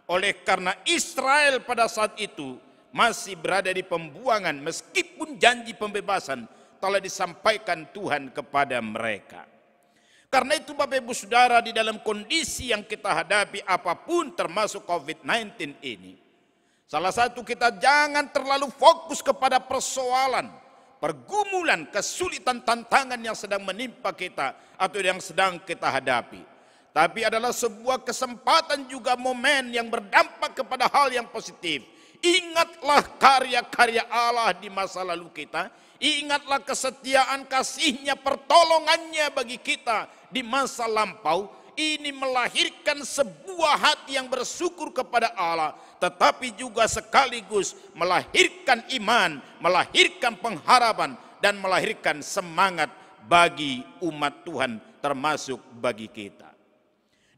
Oleh karena Israel pada saat itu masih berada di pembuangan, meskipun janji pembebasan telah disampaikan Tuhan kepada mereka. Karena itu, Bapak Ibu Saudara, di dalam kondisi yang kita hadapi apapun, termasuk covid sembilan belas ini, salah satu, kita jangan terlalu fokus kepada persoalan, pergumulan, kesulitan, tantangan yang sedang menimpa kita atau yang sedang kita hadapi. Tapi adalah sebuah kesempatan juga, momen yang berdampak kepada hal yang positif. Ingatlah karya-karya Allah di masa lalu kita. Ingatlah kesetiaan kasihnya, pertolongannya bagi kita di masa lampau. Ini melahirkan sebuah hati yang bersyukur kepada Allah, tetapi juga sekaligus melahirkan iman, melahirkan pengharapan, dan melahirkan semangat bagi umat Tuhan, termasuk bagi kita.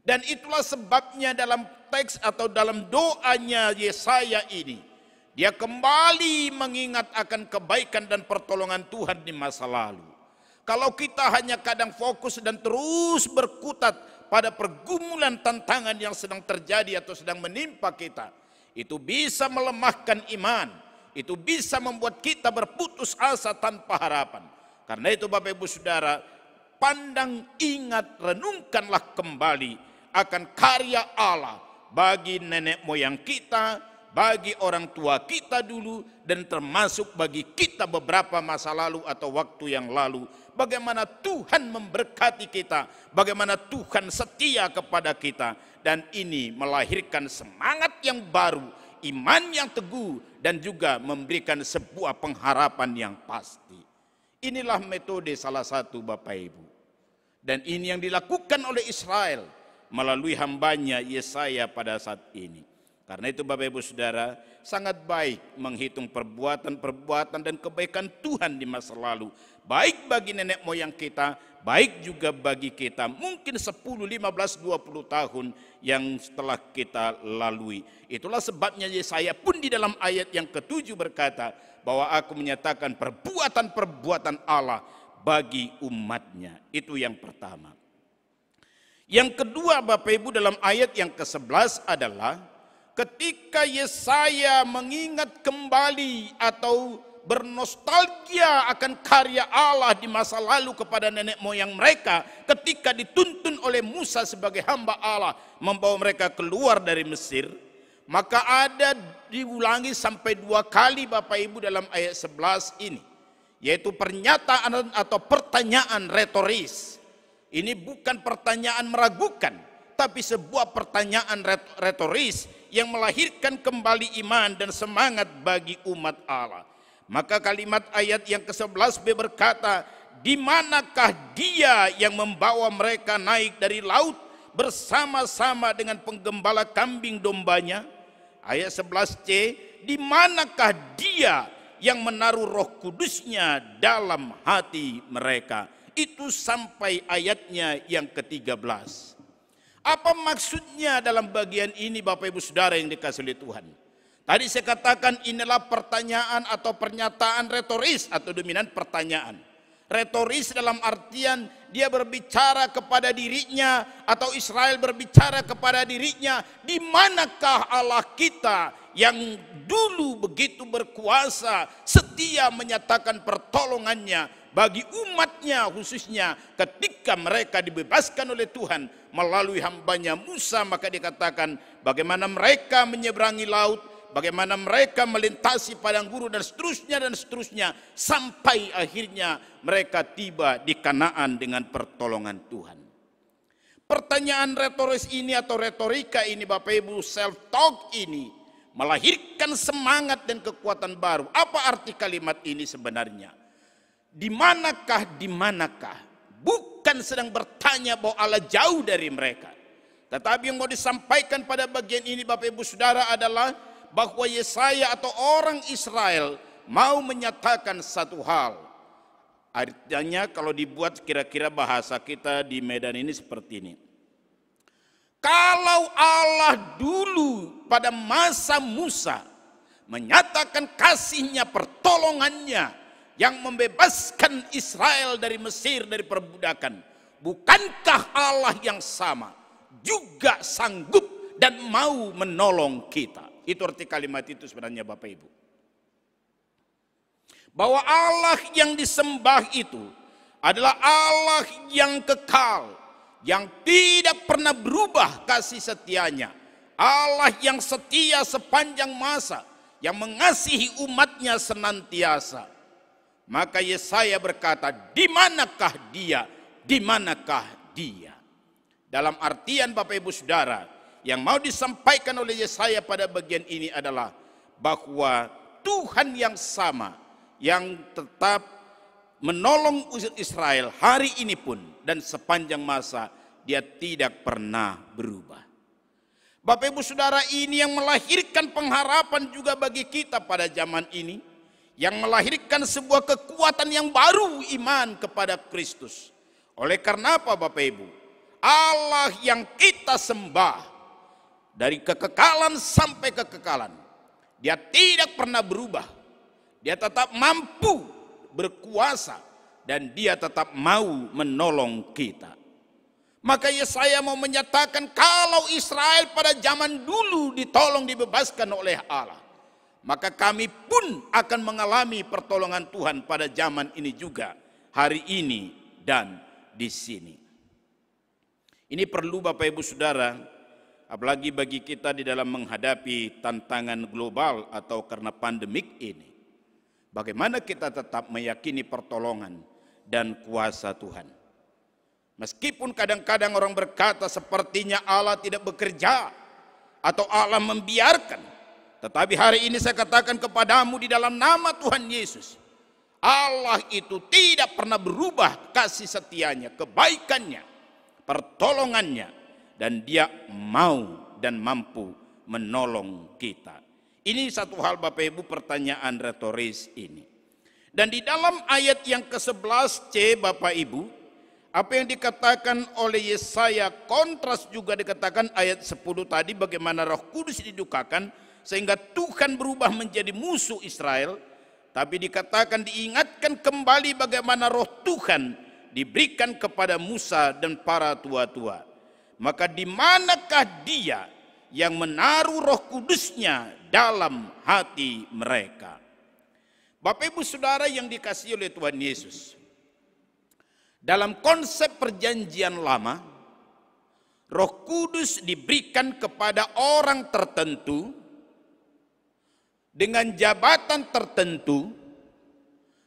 Dan itulah sebabnya dalam teks atau dalam doanya Yesaya ini, dia kembali mengingat akan kebaikan dan pertolongan Tuhan di masa lalu. Kalau kita hanya kadang fokus dan terus berkutat pada pergumulan, tantangan yang sedang terjadi atau sedang menimpa kita, itu bisa melemahkan iman, itu bisa membuat kita berputus asa tanpa harapan. Karena itu, Bapak Ibu Saudara, pandang, ingat, renungkanlah kembali akan karya Allah bagi nenek moyang kita, bagi orang tua kita dulu, dan termasuk bagi kita beberapa masa lalu atau waktu yang lalu. Bagaimana Tuhan memberkati kita, bagaimana Tuhan setia kepada kita. Dan ini melahirkan semangat yang baru, iman yang teguh, dan juga memberikan sebuah pengharapan yang pasti. Inilah metode salah satu, Bapak Ibu. Dan ini yang dilakukan oleh Israel melalui hambanya Yesaya pada saat ini. Karena itu, Bapak Ibu Saudara, sangat baik menghitung perbuatan-perbuatan dan kebaikan Tuhan di masa lalu, baik bagi nenek moyang kita, baik juga bagi kita, mungkin sepuluh, lima belas, dua puluh tahun yang telah kita lalui. Itulah sebabnya Yesaya pun di dalam ayat yang ketujuh berkata bahwa, "Aku menyatakan perbuatan-perbuatan Allah bagi umatnya." Itu yang pertama. Yang kedua, Bapak Ibu, dalam ayat yang kesebelas adalah ketika Yesaya mengingat kembali atau bernostalgia akan karya Allah di masa lalu kepada nenek moyang mereka, ketika dituntun oleh Musa sebagai hamba Allah membawa mereka keluar dari Mesir, maka ada diulangi sampai dua kali, Bapak Ibu, dalam ayat sebelas ini, yaitu pernyataan atau pertanyaan retoris. Ini bukan pertanyaan meragukan, tapi sebuah pertanyaan ret-, retoris yang melahirkan kembali iman dan semangat bagi umat Allah. Maka kalimat ayat yang kesebelas B berkata, "Di manakah Dia yang membawa mereka naik dari laut bersama-sama dengan penggembala kambing dombanya?" Ayat sebelas C, "Di manakah Dia yang menaruh Roh Kudus-Nya dalam hati mereka?" Itu sampai ayatnya yang ketiga belas. Apa maksudnya dalam bagian ini, Bapak Ibu Saudara yang dikasihi oleh Tuhan? Tadi saya katakan inilah pertanyaan atau pernyataan retoris atau dominan pertanyaan. Retoris dalam artian dia berbicara kepada dirinya atau Israel berbicara kepada dirinya, "Di manakah Allah kita yang dulu begitu berkuasa, setia menyatakan pertolongannya bagi umatnya, khususnya ketika mereka dibebaskan oleh Tuhan melalui hambanya Musa?" Maka dikatakan bagaimana mereka menyeberangi laut, bagaimana mereka melintasi padang gurun, dan seterusnya, dan seterusnya, sampai akhirnya mereka tiba di Kanaan dengan pertolongan Tuhan. Pertanyaan retoris ini atau retorika ini, Bapak Ibu, self talk ini melahirkan semangat dan kekuatan baru. Apa arti kalimat ini sebenarnya? Di manakah, di manakah? Bukan sedang bertanya bahwa Allah jauh dari mereka. Tetapi yang mau disampaikan pada bagian ini, Bapak Ibu Saudara, adalah bahwa Yesaya atau orang Israel mau menyatakan satu hal. Artinya, kalau dibuat kira-kira bahasa kita di Medan ini seperti ini. Kalau Allah dulu pada masa Musa menyatakan kasihnya, pertolongannya yang membebaskan Israel dari Mesir, dari perbudakan. Bukankah Allah yang sama juga sanggup dan mau menolong kita? Itu arti kalimat itu sebenarnya, Bapak Ibu. Bahwa Allah yang disembah itu adalah Allah yang kekal, yang tidak pernah berubah kasih setianya. Allah yang setia sepanjang masa, yang mengasihi umatnya senantiasa. Maka Yesaya berkata, "Di manakah dia? Di manakah dia?" Dalam artian, Bapak Ibu Saudara, yang mau disampaikan oleh Yesaya pada bagian ini adalah bahwa Tuhan yang sama, yang tetap menolong Israel hari ini pun dan sepanjang masa, dia tidak pernah berubah. Bapak Ibu Saudara, ini yang melahirkan pengharapan juga bagi kita pada zaman ini, yang melahirkan sebuah kekuatan yang baru, iman kepada Kristus. Oleh karena apa, Bapak Ibu? Allah yang kita sembah dari kekekalan sampai kekekalan, dia tidak pernah berubah. Dia tetap mampu, berkuasa, dan dia tetap mau menolong kita. Maka Yesaya mau menyatakan, kalau Israel pada zaman dulu ditolong, dibebaskan oleh Allah, maka kami pun akan mengalami pertolongan Tuhan pada zaman ini juga, hari ini dan di sini. Ini perlu, Bapak Ibu Saudara, apalagi bagi kita di dalam menghadapi tantangan global atau karena pandemik ini. Bagaimana kita tetap meyakini pertolongan dan kuasa Tuhan? Meskipun kadang-kadang orang berkata, "Sepertinya Allah tidak bekerja atau Allah membiarkan." Tetapi hari ini saya katakan kepadamu di dalam nama Tuhan Yesus, Allah itu tidak pernah berubah kasih setianya, kebaikannya, pertolongannya, dan dia mau dan mampu menolong kita. Ini satu hal, Bapak Ibu, pertanyaan retoris ini. Dan di dalam ayat yang ke-sebelas C, Bapak Ibu, apa yang dikatakan oleh Yesaya kontras juga dikatakan ayat sepuluh tadi, bagaimana Roh Kudus didukakan sehingga Tuhan berubah menjadi musuh Israel. Tapi dikatakan, diingatkan kembali bagaimana Roh Tuhan diberikan kepada Musa dan para tua-tua. Maka di manakah dia yang menaruh Roh Kudusnya dalam hati mereka? Bapak Ibu Saudara yang dikasihi oleh Tuhan Yesus, dalam konsep perjanjian lama, Roh Kudus diberikan kepada orang tertentu dengan jabatan tertentu,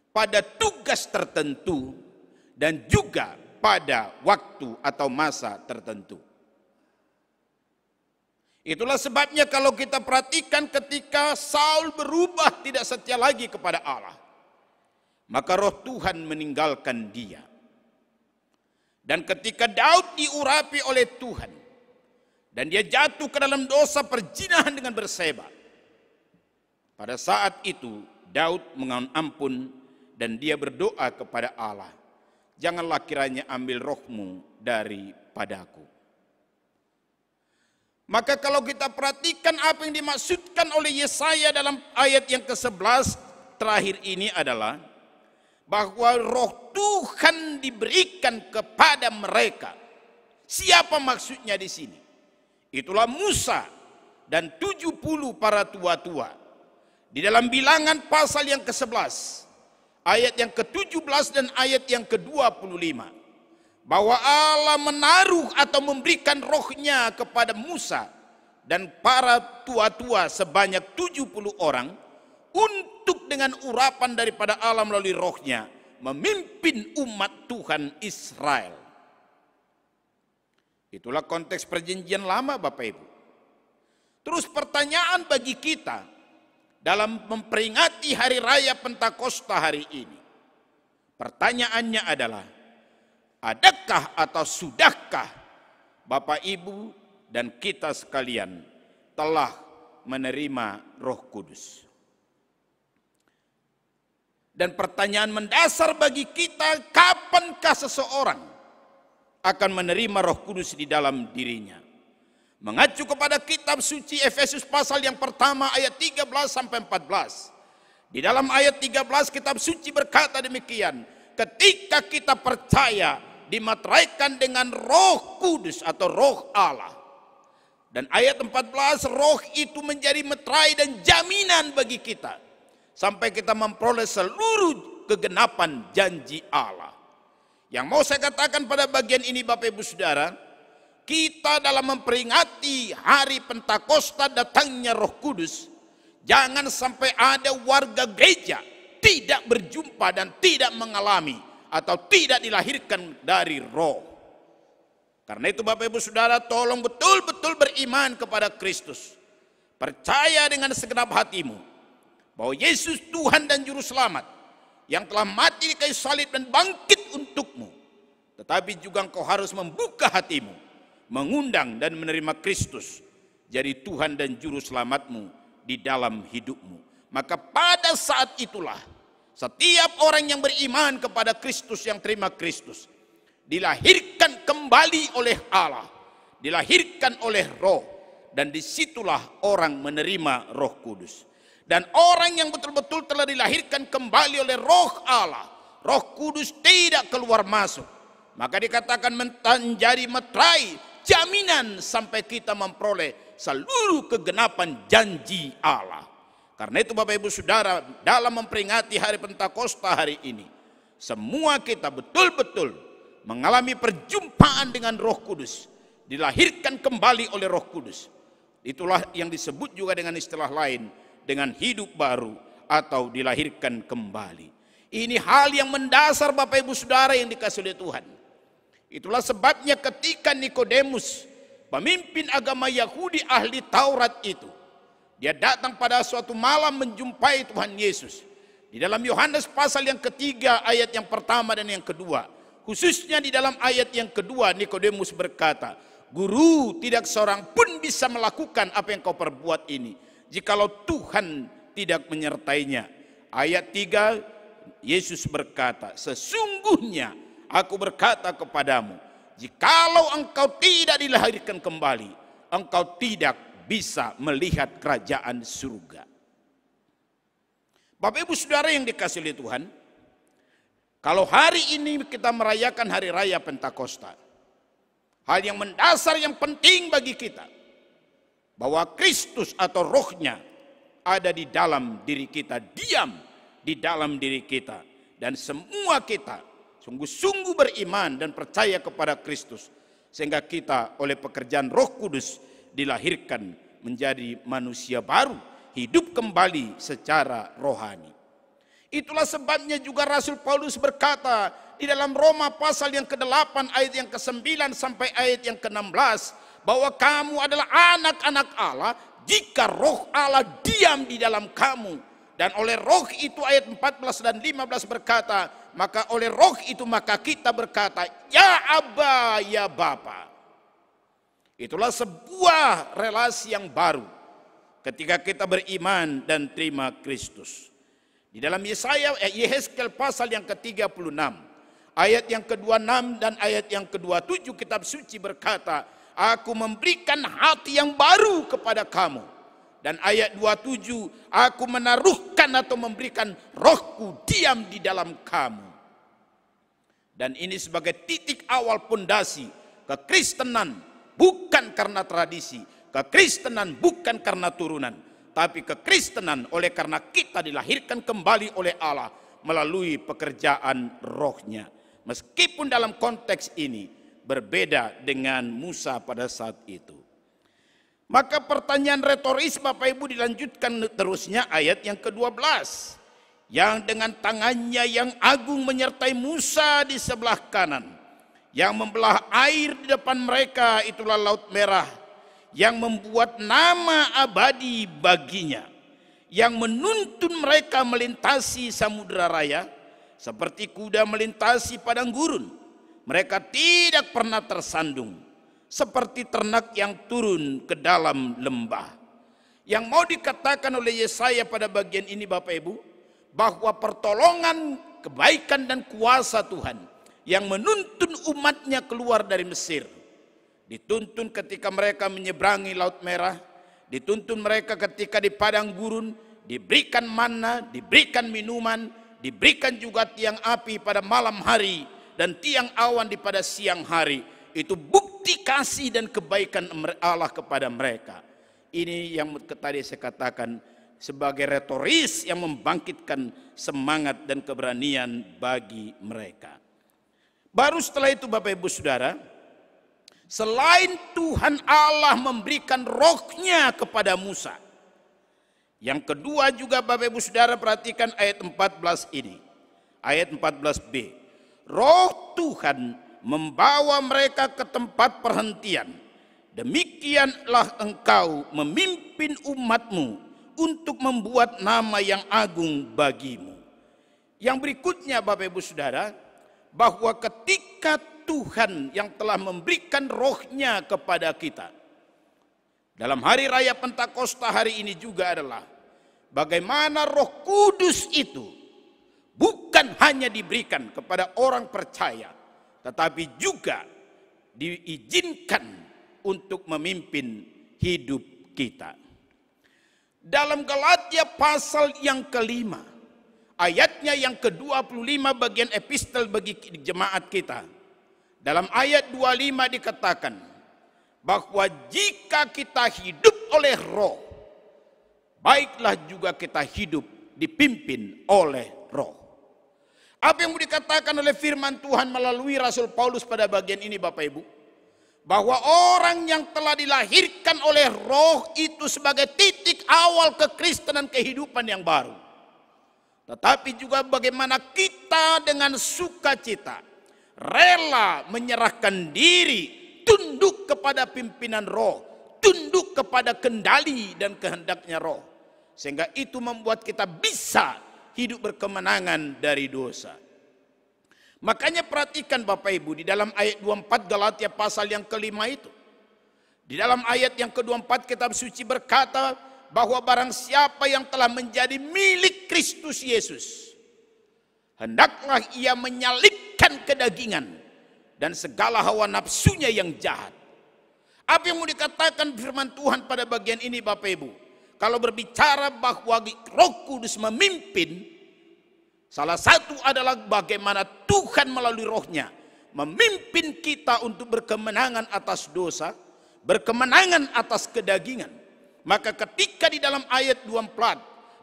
pada tugas tertentu, dan juga pada waktu atau masa tertentu. Itulah sebabnya kalau kita perhatikan, ketika Saul berubah, tidak setia lagi kepada Allah, maka Roh Tuhan meninggalkan dia. Dan ketika Daud diurapi oleh Tuhan dan dia jatuh ke dalam dosa perzinahan dengan Batseba, pada saat itu Daud memohon ampun dan dia berdoa kepada Allah, "Janganlah kiranya ambil Roh-Mu daripadaku." Maka kalau kita perhatikan apa yang dimaksudkan oleh Yesaya dalam ayat yang ke-sebelas terakhir ini adalah bahwa Roh Tuhan diberikan kepada mereka. Siapa maksudnya di sini? Itulah Musa dan tujuh puluh para tua-tua. Di dalam Bilangan pasal yang ke-sebelas, ayat yang ke-tujuh belas dan ayat yang ke-dua puluh lima, bahwa Allah menaruh atau memberikan Roh-Nya kepada Musa dan para tua-tua sebanyak tujuh puluh orang untuk dengan urapan daripada Allah melalui Roh-Nya memimpin umat Tuhan Israel. Itulah konteks perjanjian lama, Bapak Ibu. Terus pertanyaan bagi kita dalam memperingati hari raya Pentakosta hari ini. Pertanyaannya adalah, adakah atau sudahkah Bapak Ibu dan kita sekalian telah menerima Roh Kudus? Dan pertanyaan mendasar bagi kita, kapankah seseorang akan menerima Roh Kudus di dalam dirinya? Mengacu kepada kitab suci Efesus pasal yang pertama ayat tiga belas sampai empat belas. Di dalam ayat tiga belas kitab suci berkata demikian, "Ketika kita percaya, dimeteraikan dengan Roh Kudus atau Roh Allah." Dan ayat empat belas, Roh itu menjadi meterai dan jaminan bagi kita sampai kita memperoleh seluruh kegenapan janji Allah. Yang mau saya katakan pada bagian ini, Bapak Ibu Saudara, kita dalam memperingati hari Pentakosta datangnya Roh Kudus, jangan sampai ada warga gereja tidak berjumpa dan tidak mengalami atau tidak dilahirkan dari Roh. Karena itu, Bapak Ibu Saudara, tolong betul-betul beriman kepada Kristus. Percaya dengan segenap hatimu bahwa Yesus Tuhan dan Juru Selamat yang telah mati di kayu salib dan bangkit untukmu. Tetapi juga engkau harus membuka hatimu, mengundang dan menerima Kristus jadi Tuhan dan Juru Selamatmu di dalam hidupmu. Maka pada saat itulah, setiap orang yang beriman kepada Kristus, yang terima Kristus, dilahirkan kembali oleh Allah, dilahirkan oleh Roh, dan disitulah orang menerima Roh Kudus. Dan orang yang betul-betul telah dilahirkan kembali oleh Roh Allah, Roh Kudus tidak keluar masuk. Maka dikatakan menjadi meterai, jaminan sampai kita memperoleh seluruh kegenapan janji Allah. Karena itu, Bapak Ibu Saudara, dalam memperingati hari Pentakosta hari ini, semua kita betul-betul mengalami perjumpaan dengan Roh Kudus, dilahirkan kembali oleh Roh Kudus. Itulah yang disebut juga dengan istilah lain, dengan hidup baru atau dilahirkan kembali. Ini hal yang mendasar, Bapak Ibu Saudara yang dikasih oleh Tuhan. Itulah sebabnya ketika Nikodemus, pemimpin agama Yahudi, ahli Taurat itu, dia datang pada suatu malam menjumpai Tuhan Yesus. Di dalam Yohanes pasal yang ketiga, ayat yang pertama dan yang kedua, khususnya di dalam ayat yang kedua, Nikodemus berkata, "Guru, tidak seorang pun bisa melakukan apa yang kau perbuat ini, jikalau Tuhan tidak menyertainya." Ayat tiga, Yesus berkata, "Sesungguhnya aku berkata kepadamu, jikalau engkau tidak dilahirkan kembali, engkau tidak bisa melihat kerajaan surga." Bapak Ibu Saudara yang dikasih oleh Tuhan, kalau hari ini kita merayakan hari raya Pentakosta, hal yang mendasar, yang penting bagi kita, bahwa Kristus atau Rohnya ada di dalam diri kita, diam di dalam diri kita. Dan semua kita sungguh-sungguh beriman dan percaya kepada Kristus, sehingga kita oleh pekerjaan Roh Kudus dilahirkan menjadi manusia baru, hidup kembali secara rohani. Itulah sebabnya juga Rasul Paulus berkata di dalam Roma pasal yang kedelapan ayat yang kesembilan sampai ayat yang keenam belas, bahwa kamu adalah anak-anak Allah jika Roh Allah diam di dalam kamu. Dan oleh Roh itu, ayat empat belas dan lima belas berkata, maka oleh Roh itu maka kita berkata, "Ya Aba, ya Bapa." Itulah sebuah relasi yang baru ketika kita beriman dan terima Kristus. Di dalam Yesaya, eh, Yehezkiel pasal yang ketiga puluh enam, ayat yang kedua enam dan ayat yang kedua tujuh, kitab suci berkata, "Aku memberikan hati yang baru kepada kamu." Dan ayat dua tujuh, "Aku menaruhkan atau memberikan Rohku diam di dalam kamu." Dan ini sebagai titik awal pondasi kekristenan, bukan karena tradisi, kekristenan bukan karena turunan, tapi kekristenan oleh karena kita dilahirkan kembali oleh Allah melalui pekerjaan Rohnya. Meskipun dalam konteks ini berbeda dengan Musa pada saat itu. Maka pertanyaan retoris, Bapak Ibu, dilanjutkan terusnya ayat yang kedua belas. "Yang dengan tangannya yang agung menyertai Musa di sebelah kanan, yang membelah air di depan mereka, itulah Laut Merah, yang membuat nama abadi baginya, yang menuntun mereka melintasi samudera raya, seperti kuda melintasi padang gurun. Mereka tidak pernah tersandung, seperti ternak yang turun ke dalam lembah." Yang mau dikatakan oleh Yesaya pada bagian ini, Bapak Ibu, bahwa pertolongan, kebaikan, dan kuasa Tuhan yang menuntun umatnya keluar dari Mesir, Dituntun ketika mereka menyeberangi Laut Merah, dituntun mereka ketika di padang gurun, diberikan manna, diberikan minuman, diberikan juga tiang api pada malam hari dan tiang awan di pada siang hari. Itu bukti kasih dan kebaikan Allah kepada mereka. Ini yang tadi saya katakan sebagai retoris yang membangkitkan semangat dan keberanian bagi mereka. Baru setelah itu, Bapak Ibu Saudara, selain Tuhan Allah memberikan rohnya kepada Musa, yang kedua juga, Bapak Ibu Saudara, perhatikan ayat empat belas ini. Ayat empat belas B. Roh Tuhan membawa mereka ke tempat perhentian. Demikianlah engkau memimpin umatmu untuk membuat nama yang agung bagimu. Yang berikutnya, Bapak Ibu Saudara, bahwa ketika Tuhan yang telah memberikan rohnya kepada kita, dalam hari raya Pentakosta hari ini juga adalah bagaimana Roh Kudus itu bukan hanya diberikan kepada orang percaya, tetapi juga diizinkan untuk memimpin hidup kita. Dalam Galatia pasal yang kelima, ayatnya yang kedua puluh lima, bagian epistel bagi jemaat kita. Dalam ayat dua puluh lima dikatakan bahwa jika kita hidup oleh Roh, baiklah juga kita hidup dipimpin oleh Roh. Apa yang mau dikatakan oleh firman Tuhan melalui Rasul Paulus pada bagian ini, Bapak Ibu? Bahwa orang yang telah dilahirkan oleh Roh itu sebagai titik awal kekristenan, kehidupan yang baru. Tetapi juga bagaimana kita dengan sukacita, rela menyerahkan diri, tunduk kepada pimpinan Roh, tunduk kepada kendali dan kehendaknya Roh. Sehingga itu membuat kita bisa hidup berkemenangan dari dosa. Makanya perhatikan, Bapak Ibu, di dalam ayat dua puluh empat Galatia pasal yang kelima itu. Di dalam ayat yang kedua puluh empat, Kitab Suci berkata bahwa barang siapa yang telah menjadi milik Kristus Yesus, hendaklah ia menyalibkan kedagingan dan segala hawa nafsunya yang jahat. Apa yang mau dikatakan firman Tuhan pada bagian ini, Bapak Ibu? Kalau berbicara bahwa Roh Kudus memimpin, salah satu adalah bagaimana Tuhan melalui Rohnya memimpin kita untuk berkemenangan atas dosa, berkemenangan atas kedagingan. Maka ketika di dalam ayat dua puluh empat,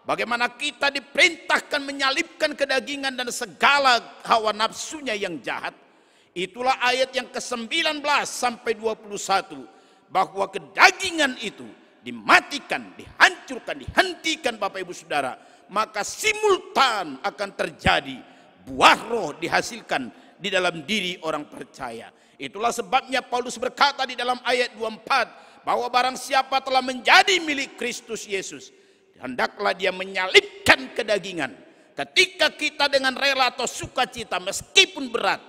bagaimana kita diperintahkan menyalibkan kedagingan dan segala hawa nafsunya yang jahat, itulah ayat yang kesembilan belas sampai dua puluh satu, bahwa kedagingan itu dimatikan, dihancurkan, dihentikan, Bapak Ibu Saudara, maka simultan akan terjadi buah Roh dihasilkan di dalam diri orang percaya. Itulah sebabnya Paulus berkata di dalam ayat dua puluh empat, bahwa barang siapa telah menjadi milik Kristus Yesus, hendaklah dia menyalibkan kedagingan. Ketika kita dengan rela atau sukacita, meskipun berat,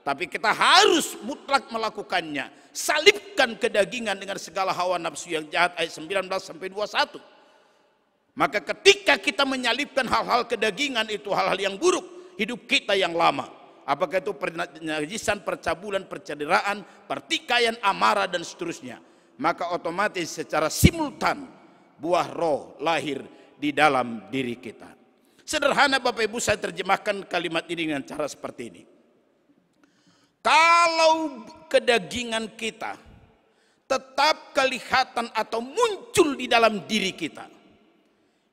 tapi kita harus mutlak melakukannya. Salibkan kedagingan dengan segala hawa nafsu yang jahat, ayat sembilan belas sampai dua puluh satu. Maka ketika kita menyalibkan hal-hal kedagingan itu, hal-hal yang buruk, hidup kita yang lama, apakah itu pernajisan, percabulan, perceraian, pertikaian, amarah, dan seterusnya, maka otomatis secara simultan buah Roh lahir di dalam diri kita. Sederhana, Bapak Ibu, saya terjemahkan kalimat ini dengan cara seperti ini. Kalau kedagingan kita tetap kelihatan atau muncul di dalam diri kita,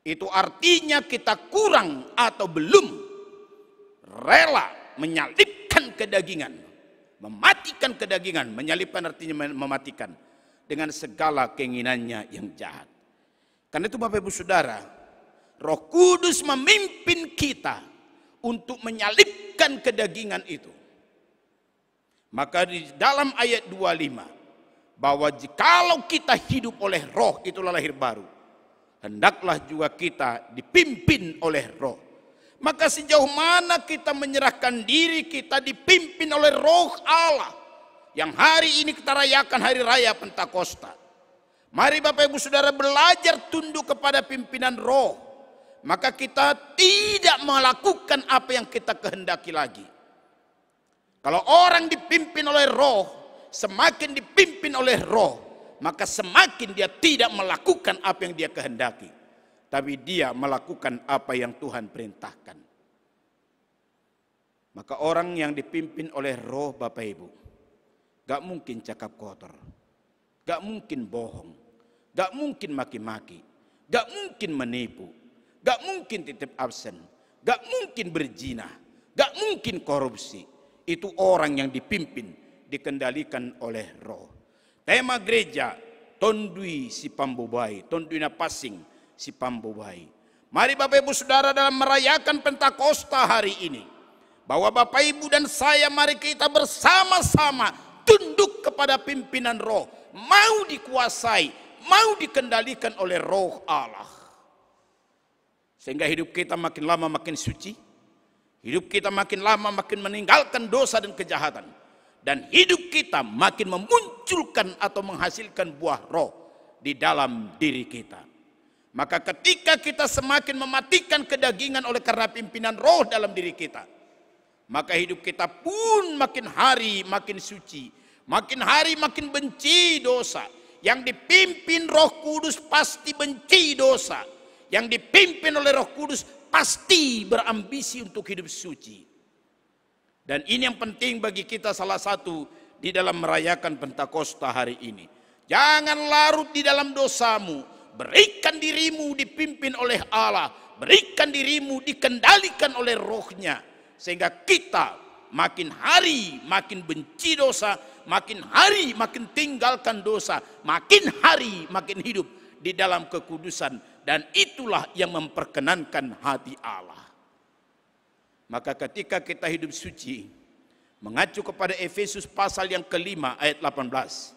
itu artinya kita kurang atau belum rela menyalibkan kedagingan, mematikan kedagingan. Menyalibkan artinya mematikan dengan segala keinginannya yang jahat. Karena itu, Bapak Ibu Saudara, Roh Kudus memimpin kita untuk menyalibkan kedagingan itu. Maka di dalam ayat dua puluh lima, bahwa jikalau kita hidup oleh Roh, itulah lahir baru, hendaklah juga kita dipimpin oleh Roh. Maka sejauh mana kita menyerahkan diri, kita dipimpin oleh Roh Allah, yang hari ini kita rayakan hari raya Pentakosta. Mari, Bapak Ibu Saudara, belajar tunduk kepada pimpinan Roh. Maka kita tidak melakukan apa yang kita kehendaki lagi. Kalau orang dipimpin oleh Roh, Semakin dipimpin oleh Roh, maka semakin dia tidak melakukan apa yang dia kehendaki, tapi dia melakukan apa yang Tuhan perintahkan. Maka orang yang dipimpin oleh Roh, Bapak Ibu, gak mungkin cakap kotor, gak mungkin bohong, gak mungkin maki-maki, gak mungkin menipu, gak mungkin titip absen, gak mungkin berzina, gak mungkin korupsi. Itu orang yang dipimpin, dikendalikan oleh Roh. Tema gereja, Tondui Sipambobai, Tondui Napasing Sipambobai. Mari Bapak Ibu Saudara, dalam merayakan Pentakosta hari ini, bahwa Bapak Ibu dan saya, mari kita bersama-sama tunduk kepada pimpinan Roh, mau dikuasai, mau dikendalikan oleh Roh Allah. Sehingga hidup kita makin lama makin suci, hidup kita makin lama makin meninggalkan dosa dan kejahatan, dan hidup kita makin memunculkan atau menghasilkan buah Roh di dalam diri kita. Maka ketika kita semakin mematikan kedagingan oleh karena pimpinan Roh dalam diri kita, maka hidup kita pun makin hari makin suci, makin hari makin benci dosa. Yang dipimpin Roh Kudus pasti benci dosa. Yang dipimpin oleh Roh Kudus pasti berambisi untuk hidup suci. Dan ini yang penting bagi kita, salah satu di dalam merayakan Pentakosta hari ini. Jangan larut di dalam dosamu. Berikan dirimu dipimpin oleh Allah. Berikan dirimu dikendalikan oleh Roh-Nya. Sehingga kita makin hari makin benci dosa, makin hari makin tinggalkan dosa, makin hari makin hidup di dalam kekudusan. Dan itulah yang memperkenankan hati Allah. Maka ketika kita hidup suci, mengacu kepada Efesus pasal yang kelima ayat delapan belas,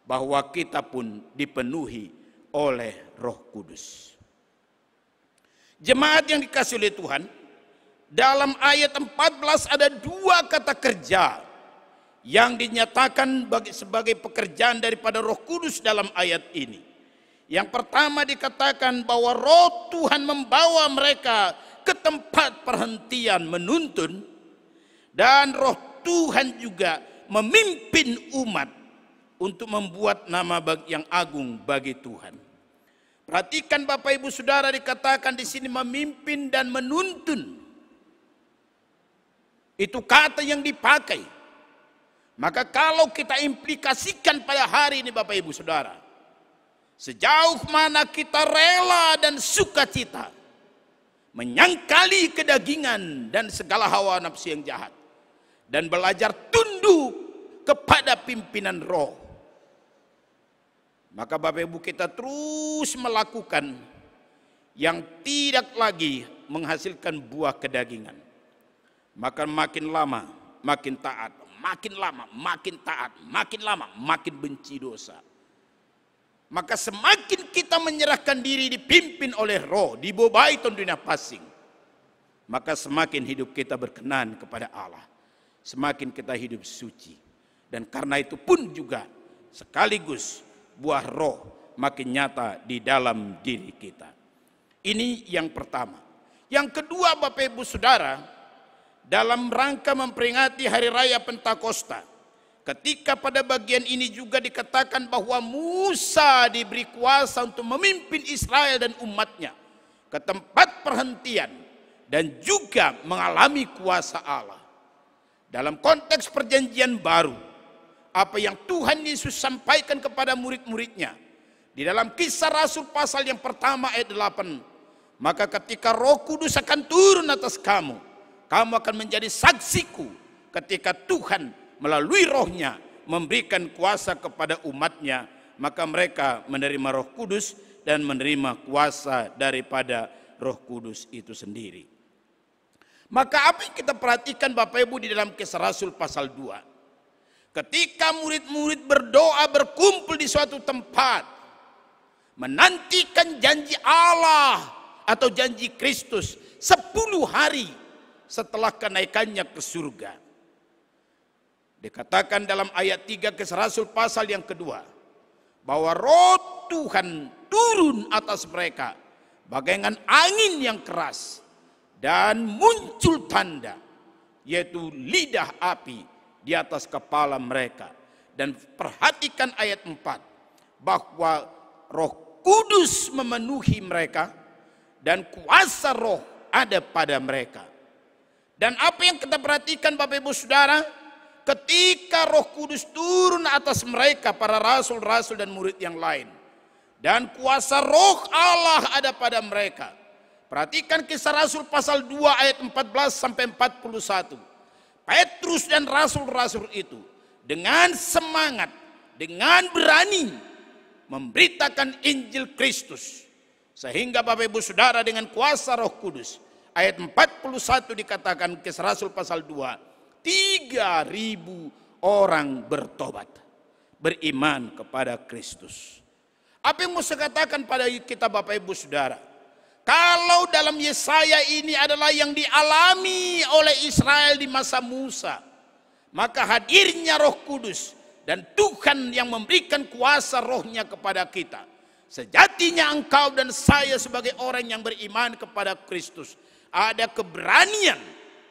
bahwa kita pun dipenuhi oleh Roh Kudus. Jemaat yang dikasih oleh Tuhan, dalam ayat empat belas ada dua kata kerja yang dinyatakan bagi, sebagai pekerjaan daripada Roh Kudus dalam ayat ini. Yang pertama dikatakan bahwa Roh Tuhan membawa mereka ke tempat perhentian menuntun, dan Roh Tuhan juga memimpin umat untuk membuat nama bag-, yang agung bagi Tuhan. Perhatikan Bapak Ibu Saudara, dikatakan di sini memimpin dan menuntun. Itu kata yang dipakai. Maka kalau kita implikasikan pada hari ini Bapak Ibu Saudara, sejauh mana kita rela dan sukacita menyangkali kedagingan dan segala hawa nafsu yang jahat, dan belajar tunduk kepada pimpinan Roh, maka Bapak Ibu kita terus melakukan yang tidak lagi menghasilkan buah kedagingan. Maka makin lama makin taat, makin lama makin taat, makin lama makin benci dosa. Maka semakin kita menyerahkan diri dipimpin oleh Roh, dibobai Tondui Napasing, maka semakin hidup kita berkenan kepada Allah, semakin kita hidup suci. Dan karena itu pun juga sekaligus buah Roh makin nyata di dalam diri kita. Ini yang pertama. Yang kedua, Bapak Ibu Saudara, dalam rangka memperingati Hari Raya Pentakosta, ketika pada bagian ini juga dikatakan bahwa Musa diberi kuasa untuk memimpin Israel dan umatnya ke tempat perhentian dan juga mengalami kuasa Allah. Dalam konteks perjanjian baru, apa yang Tuhan Yesus sampaikan kepada murid-muridnya di dalam Kisah Rasul pasal yang pertama ayat delapan, maka ketika Roh Kudus akan turun atas kamu, kamu akan menjadi saksiku. Ketika Tuhan melalui Roh-Nya memberikan kuasa kepada umat-Nya, maka mereka menerima Roh Kudus dan menerima kuasa daripada Roh Kudus itu sendiri. Maka apa yang kita perhatikan Bapak Ibu di dalam Kisah Rasul pasal dua? Ketika murid-murid berdoa berkumpul di suatu tempat, menantikan janji Allah atau janji Kristus sepuluh hari setelah kenaikannya ke surga. Dikatakan dalam ayat tiga Kisah Rasul pasal yang kedua, bahwa Roh Tuhan turun atas mereka bagaikan angin yang keras, dan muncul tanda, yaitu lidah api di atas kepala mereka. Dan perhatikan ayat empat, bahwa Roh Kudus memenuhi mereka dan kuasa Roh ada pada mereka. Dan apa yang kita perhatikan, Bapak Ibu Saudara, ketika Roh Kudus turun atas mereka, para rasul-rasul dan murid yang lain, dan kuasa Roh Allah ada pada mereka. Perhatikan Kisah Rasul pasal dua ayat empat belas sampai empat puluh satu. Petrus dan rasul-rasul itu dengan semangat, dengan berani memberitakan Injil Kristus. Sehingga Bapak Ibu Saudara, dengan kuasa Roh Kudus, ayat empat puluh satu dikatakan, Kisah Rasul pasal dua, tiga ribu orang bertobat, beriman kepada Kristus. Apa yang mau saya katakan pada kita, Bapak Ibu Saudara? Kalau dalam Yesaya ini adalah yang dialami oleh Israel di masa Musa, maka hadirnya Roh Kudus dan Tuhan yang memberikan kuasa Roh-Nya kepada kita. Sejatinya engkau dan saya sebagai orang yang beriman kepada Kristus, ada keberanian,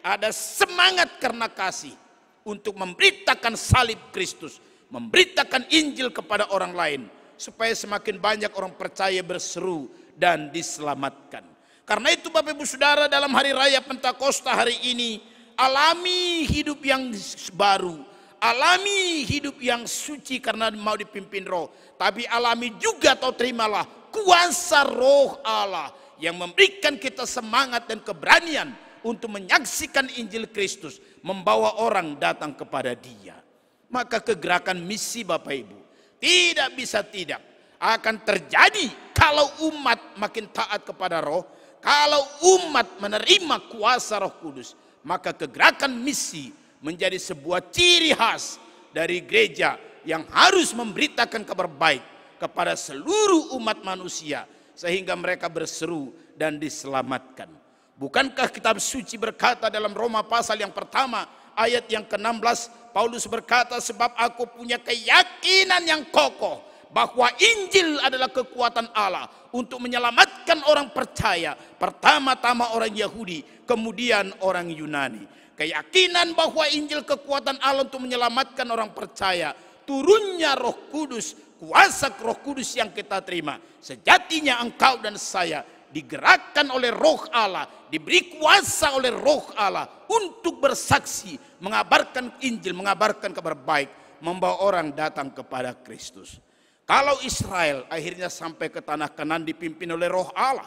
ada semangat karena kasih untuk memberitakan salib Kristus, memberitakan Injil kepada orang lain, supaya semakin banyak orang percaya, berseru, dan diselamatkan. Karena itu, Bapak Ibu Saudara, dalam hari raya Pentakosta hari ini, alami hidup yang baru, alami hidup yang suci karena mau dipimpin Roh, tapi alami juga atau terimalah kuasa Roh Allah yang memberikan kita semangat dan keberanian untuk menyaksikan Injil Kristus, membawa orang datang kepada Dia. Maka kegerakan misi, Bapak Ibu, tidak bisa tidak akan terjadi kalau umat makin taat kepada Roh, kalau umat menerima kuasa Roh Kudus, maka kegerakan misi menjadi sebuah ciri khas dari gereja yang harus memberitakan kabar baik kepada seluruh umat manusia, sehingga mereka berseru dan diselamatkan. Bukankah kitab suci berkata dalam Roma pasal yang pertama ayat yang ke-enam belas, Paulus berkata, "Sebab aku punya keyakinan yang kokoh bahwa Injil adalah kekuatan Allah untuk menyelamatkan orang percaya, pertama-tama orang Yahudi, kemudian orang Yunani." Keyakinan bahwa Injil kekuatan Allah untuk menyelamatkan orang percaya, turunnya Roh Kudus, kuasa Roh Kudus yang kita terima. Sejatinya engkau dan saya digerakkan oleh Roh Allah, diberi kuasa oleh Roh Allah untuk bersaksi, mengabarkan Injil, mengabarkan kabar baik, membawa orang datang kepada Kristus. Kalau Israel akhirnya sampai ke tanah Kanaan dipimpin oleh Roh Allah,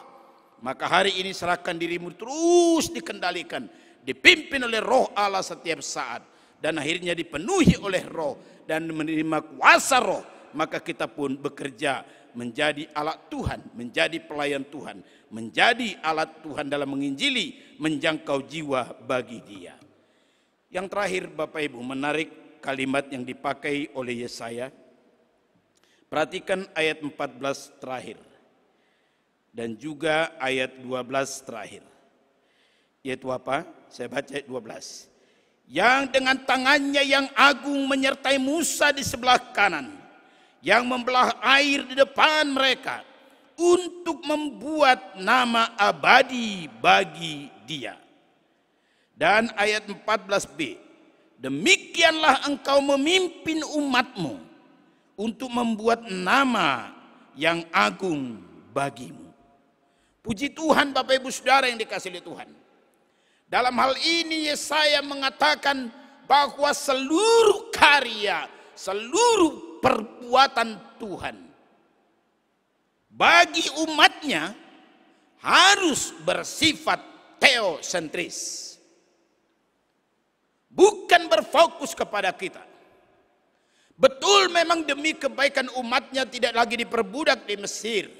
maka hari ini serahkan dirimu terus dikendalikan, dipimpin oleh Roh Allah setiap saat, dan akhirnya dipenuhi oleh Roh dan menerima kuasa Roh, maka kita pun bekerja menjadi alat Tuhan, menjadi pelayan Tuhan, menjadi alat Tuhan dalam menginjili, menjangkau jiwa bagi Dia. Yang terakhir, Bapak Ibu, menarik kalimat yang dipakai oleh Yesaya. Perhatikan ayat empat belas terakhir dan juga ayat dua belas terakhir. Yaitu apa? Saya baca ayat dua belas. "Yang dengan tangannya yang agung menyertai Musa di sebelah kanan, yang membelah air di depan mereka untuk membuat nama abadi bagi Dia." Dan ayat empat belas b, "Demikianlah engkau memimpin umatmu untuk membuat nama yang agung bagimu." Puji Tuhan, Bapak Ibu Saudara yang dikasihi Tuhan. Dalam hal ini Yesaya mengatakan bahwa seluruh karya, seluruh perbuatan Tuhan bagi umatnya harus bersifat teosentris. Bukan berfokus kepada kita. Betul, memang demi kebaikan umatnya tidak lagi diperbudak di Mesir.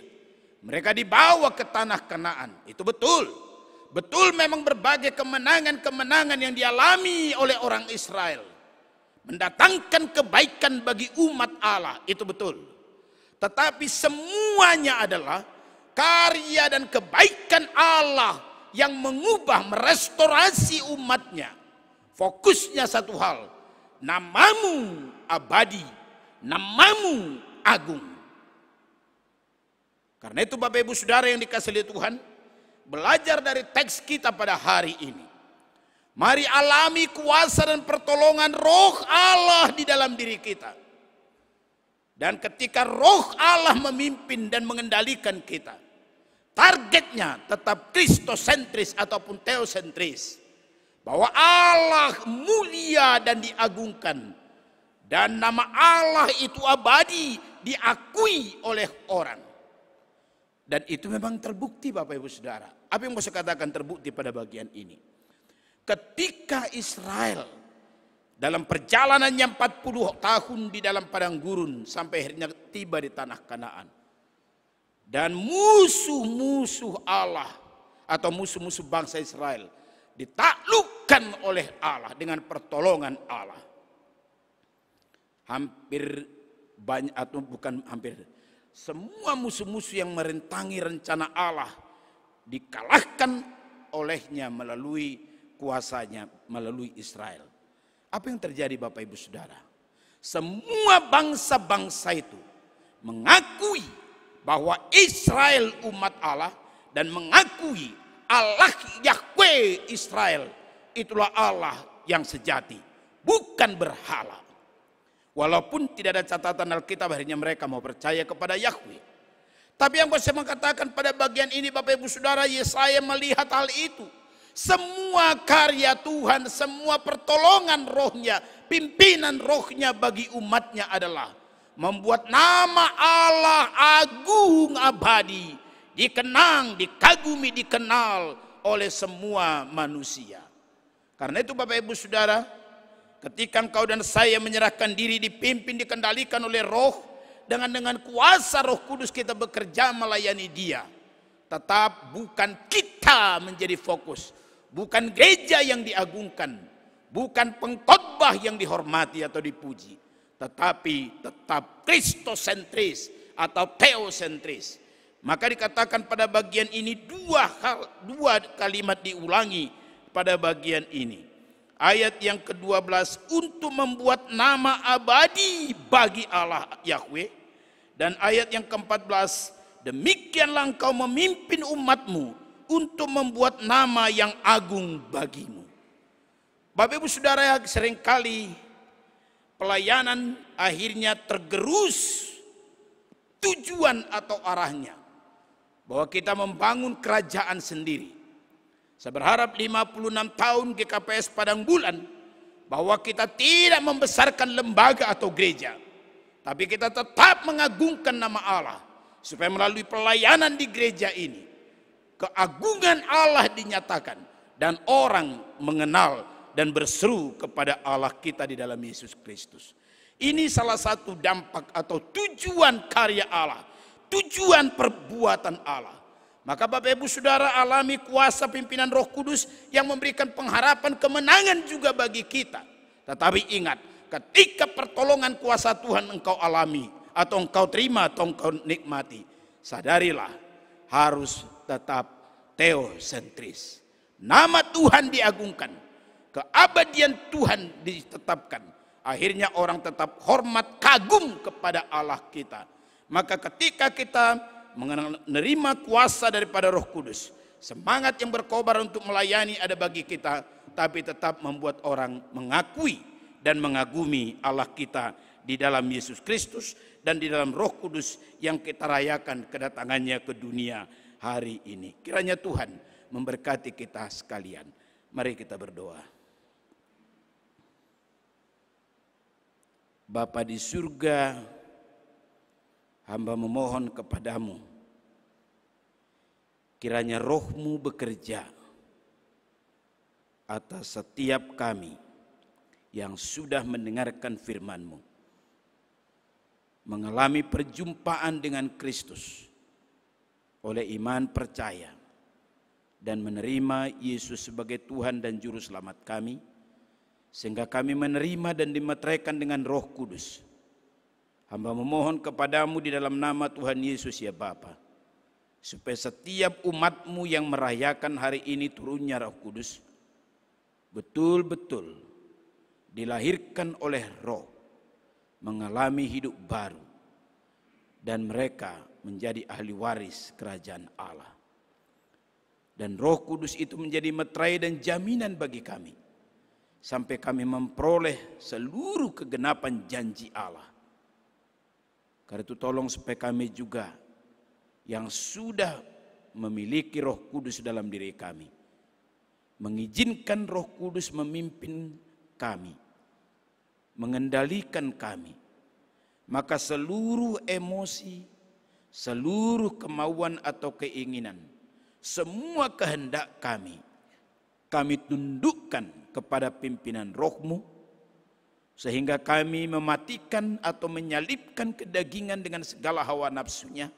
Mereka dibawa ke tanah Kanaan. Itu betul. Betul, memang berbagai kemenangan-kemenangan yang dialami oleh orang Israel mendatangkan kebaikan bagi umat Allah. Itu betul. Tetapi semuanya adalah karya dan kebaikan Allah yang mengubah, merestorasi umatnya. Fokusnya satu hal, namamu abadi, namamu agung. Karena itu, Bapak Ibu Saudara yang dikasihi Tuhan, belajar dari teks kita pada hari ini, mari alami kuasa dan pertolongan Roh Allah di dalam diri kita. Dan ketika Roh Allah memimpin dan mengendalikan kita, targetnya tetap kristosentris ataupun teosentris, bahwa Allah mulia dan diagungkan, dan nama Allah itu abadi, diakui oleh orang. Dan itu memang terbukti, Bapak Ibu Saudara. Apa yang mau saya katakan terbukti pada bagian ini? Ketika Israel dalam perjalanannya empat puluh tahun di dalam padang gurun sampai akhirnya tiba di tanah Kanaan. Dan musuh-musuh Allah atau musuh-musuh bangsa Israel ditaklukkan oleh Allah dengan pertolongan Allah. Hampir banyak, atau bukan hampir, semua musuh-musuh yang merintangi rencana Allah dikalahkan olehnya melalui kuasanya, melalui Israel. Apa yang terjadi, Bapak Ibu Saudara? Semua bangsa-bangsa itu mengakui bahwa Israel umat Allah dan mengakui Allah Yahweh Israel itulah Allah yang sejati, bukan berhala. Walaupun tidak ada catatan Alkitab akhirnya mereka mau percaya kepada Yahweh. Tapi yang saya mau katakan pada bagian ini, Bapak Ibu Saudara, Yesaya melihat hal itu. Semua karya Tuhan, semua pertolongan Roh-Nya, pimpinan Roh-Nya bagi umat-Nya adalah membuat nama Allah agung abadi dikenang, dikagumi, dikenal oleh semua manusia. Karena itu, Bapak Ibu Saudara, ketika engkau dan saya menyerahkan diri, dipimpin, dikendalikan oleh Roh, dengan dengan kuasa Roh Kudus kita bekerja melayani Dia. Tetap bukan kita menjadi fokus, bukan gereja yang diagungkan, bukan pengkhotbah yang dihormati atau dipuji, tetapi tetap kristosentris atau teosentris. Maka dikatakan pada bagian ini dua hal, dua kalimat diulangi pada bagian ini. Ayat yang kedua belas, untuk membuat nama abadi bagi Allah Yahweh. Dan ayat yang keempat belas, demikianlah engkau memimpin umatmu untuk membuat nama yang agung bagimu. Bapak Ibu Saudara, seringkali pelayanan akhirnya tergerus tujuan atau arahnya, bahwa kita membangun kerajaan sendiri. Saya berharap lima puluh enam tahun G K P S Padang Bulan, bahwa kita tidak membesarkan lembaga atau gereja, tapi kita tetap mengagungkan nama Allah, supaya melalui pelayanan di gereja ini, keagungan Allah dinyatakan dan orang mengenal dan berseru kepada Allah kita di dalam Yesus Kristus. Ini salah satu dampak atau tujuan karya Allah, tujuan perbuatan Allah. Maka Bapak Ibu Saudara, alami kuasa pimpinan Roh Kudus yang memberikan pengharapan kemenangan juga bagi kita. Tetapi ingat, ketika pertolongan kuasa Tuhan engkau alami, atau engkau terima, atau engkau nikmati, sadarilah, harus tetap teosentris. Nama Tuhan diagungkan, keabadian Tuhan ditetapkan. Akhirnya orang tetap hormat, kagum kepada Allah kita. Maka ketika kita menerima kuasa daripada Roh Kudus, semangat yang berkobar untuk melayani ada bagi kita, tapi tetap membuat orang mengakui dan mengagumi Allah kita di dalam Yesus Kristus dan di dalam Roh Kudus yang kita rayakan kedatangannya ke dunia hari ini. Kiranya Tuhan memberkati kita sekalian. Mari kita berdoa. Bapa di surga, hamba memohon kepadamu, kiranya Roh-Mu bekerja atas setiap kami yang sudah mendengarkan firman-Mu, mengalami perjumpaan dengan Kristus oleh iman percaya dan menerima Yesus sebagai Tuhan dan Juru Selamat kami, sehingga kami menerima dan dimeteraikan dengan Roh Kudus. Hamba memohon kepadamu di dalam nama Tuhan Yesus, ya Bapa, supaya setiap umat-Mu yang merayakan hari ini turunnya Roh Kudus, betul-betul dilahirkan oleh Roh, mengalami hidup baru, dan mereka menjadi ahli waris kerajaan Allah. Dan Roh Kudus itu menjadi meterai dan jaminan bagi kami, sampai kami memperoleh seluruh kegenapan janji Allah. Karena itu tolong supaya kami juga yang sudah memiliki Roh Kudus dalam diri kami, mengizinkan Roh Kudus memimpin kami, mengendalikan kami. Maka seluruh emosi, seluruh kemauan atau keinginan, semua kehendak kami, kami tundukkan kepada pimpinan Roh-Mu, sehingga kami mematikan atau menyalibkan kedagingan dengan segala hawa nafsunya.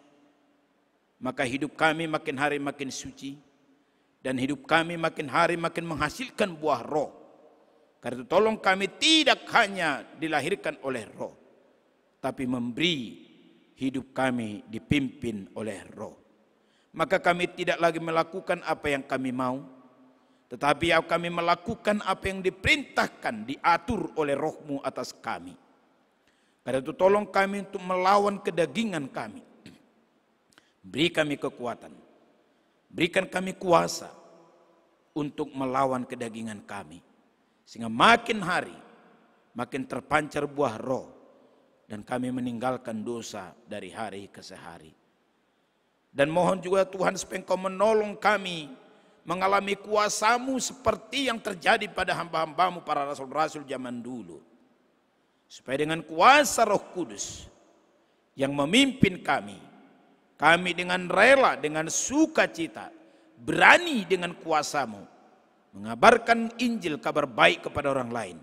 Maka hidup kami makin hari makin suci, dan hidup kami makin hari makin menghasilkan buah Roh. Karena itu tolong kami tidak hanya dilahirkan oleh Roh, tapi memberi hidup kami dipimpin oleh Roh. Maka kami tidak lagi melakukan apa yang kami mau, tetapi kami melakukan apa yang diperintahkan, diatur oleh Roh-Mu atas kami. Karena itu tolong kami untuk melawan kedagingan kami. Beri kami kekuatan. Berikan kami kuasa untuk melawan kedagingan kami. Sehingga makin hari, makin terpancar buah Roh. Dan kami meninggalkan dosa dari hari ke sehari. Dan mohon juga Tuhan supaya Engkau menolong kami mengalami kuasa-Mu seperti yang terjadi pada hamba-hamba-Mu para rasul-rasul zaman dulu. Supaya dengan kuasa Roh Kudus yang memimpin kami, kami dengan rela, dengan sukacita, berani dengan kuasa-Mu mengabarkan Injil, kabar baik kepada orang lain.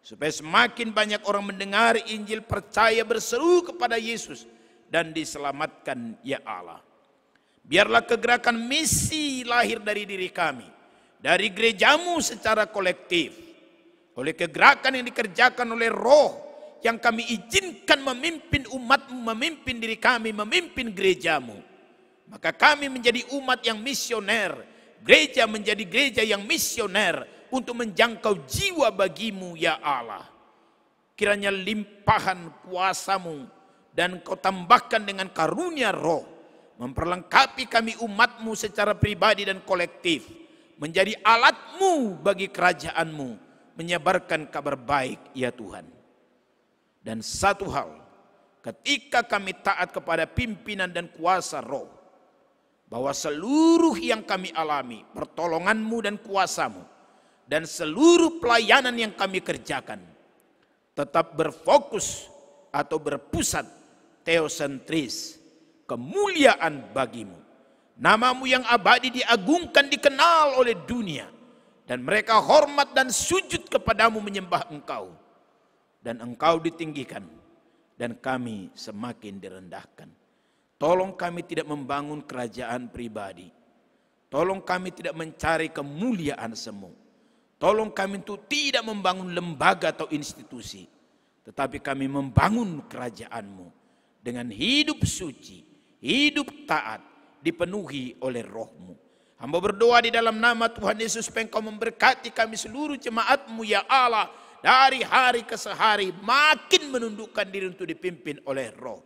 Supaya semakin banyak orang mendengar Injil, percaya, berseru kepada Yesus, dan diselamatkan, ya Allah. Biarlah kegerakan misi lahir dari diri kami, dari gereja-Mu secara kolektif, oleh kegerakan yang dikerjakan oleh Roh yang kami izinkan memimpin umat-Mu, memimpin diri kami, memimpin gereja-Mu. Maka kami menjadi umat yang misioner, gereja menjadi gereja yang misioner untuk menjangkau jiwa bagi-Mu, ya Allah. Kiranya limpahan kuasa-Mu dan Kau tambahkan dengan karunia Roh, memperlengkapi kami umat-Mu secara pribadi dan kolektif, menjadi alat-Mu bagi kerajaan-Mu, menyebarkan kabar baik, ya Tuhan. Dan satu hal, ketika kami taat kepada pimpinan dan kuasa Roh, bahwa seluruh yang kami alami, pertolongan-Mu dan kuasa-Mu, dan seluruh pelayanan yang kami kerjakan, tetap berfokus atau berpusat teosentris, kemuliaan bagi-Mu. Nama-Mu yang abadi diagungkan, dikenal oleh dunia, dan mereka hormat dan sujud kepada-Mu, menyembah Engkau. Dan Engkau ditinggikan, dan kami semakin direndahkan. Tolong kami tidak membangun kerajaan pribadi. Tolong kami tidak mencari kemuliaan semu. Tolong kami untuk tidak membangun lembaga atau institusi, tetapi kami membangun kerajaan-Mu dengan hidup suci, hidup taat, dipenuhi oleh Roh-Mu. Hamba berdoa di dalam nama Tuhan Yesus, supaya Engkau memberkati kami seluruh jemaat-Mu, ya Allah, dari hari ke sehari makin menundukkan diri untuk dipimpin oleh Roh.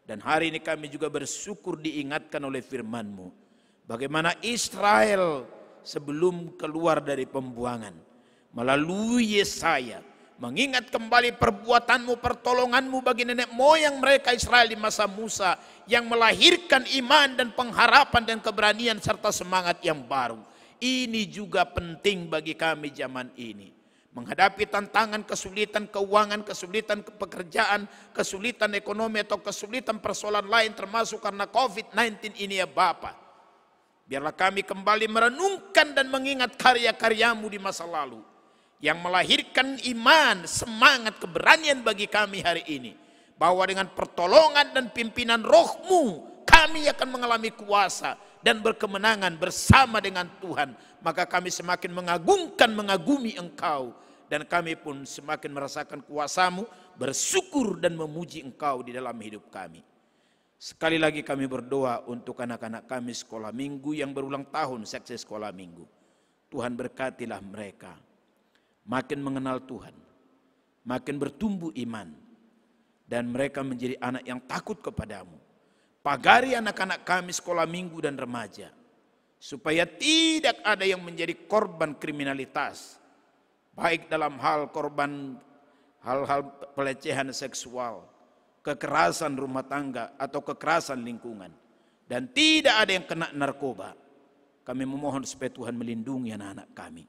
Dan hari ini kami juga bersyukur diingatkan oleh firman-Mu, bagaimana Israel sebelum keluar dari pembuangan, melalui Yesaya, mengingat kembali perbuatan-Mu, pertolongan-Mu bagi nenek moyang mereka Israel di masa Musa, yang melahirkan iman dan pengharapan dan keberanian serta semangat yang baru. Ini juga penting bagi kami zaman ini. Menghadapi tantangan, kesulitan keuangan, kesulitan pekerjaan, kesulitan ekonomi, atau kesulitan persoalan lain termasuk karena covid sembilan belas ini, ya Bapa. Biarlah kami kembali merenungkan dan mengingat karya-karya-Mu di masa lalu, yang melahirkan iman, semangat, keberanian bagi kami hari ini, bahwa dengan pertolongan dan pimpinan Roh-Mu, kami akan mengalami kuasa dan berkemenangan bersama dengan Tuhan. Maka kami semakin mengagungkan, mengagumi Engkau, dan kami pun semakin merasakan kuasa-Mu, bersyukur dan memuji Engkau di dalam hidup kami. Sekali lagi kami berdoa untuk anak-anak kami sekolah minggu yang berulang tahun, seksi sekolah minggu. Tuhan, berkatilah mereka. Makin mengenal Tuhan, makin bertumbuh iman, dan mereka menjadi anak yang takut kepada-Mu. Pagari anak-anak kami sekolah minggu dan remaja, supaya tidak ada yang menjadi korban kriminalitas, baik dalam hal korban hal-hal pelecehan seksual, kekerasan rumah tangga atau kekerasan lingkungan, dan tidak ada yang kena narkoba, kami memohon supaya Tuhan melindungi anak-anak kami,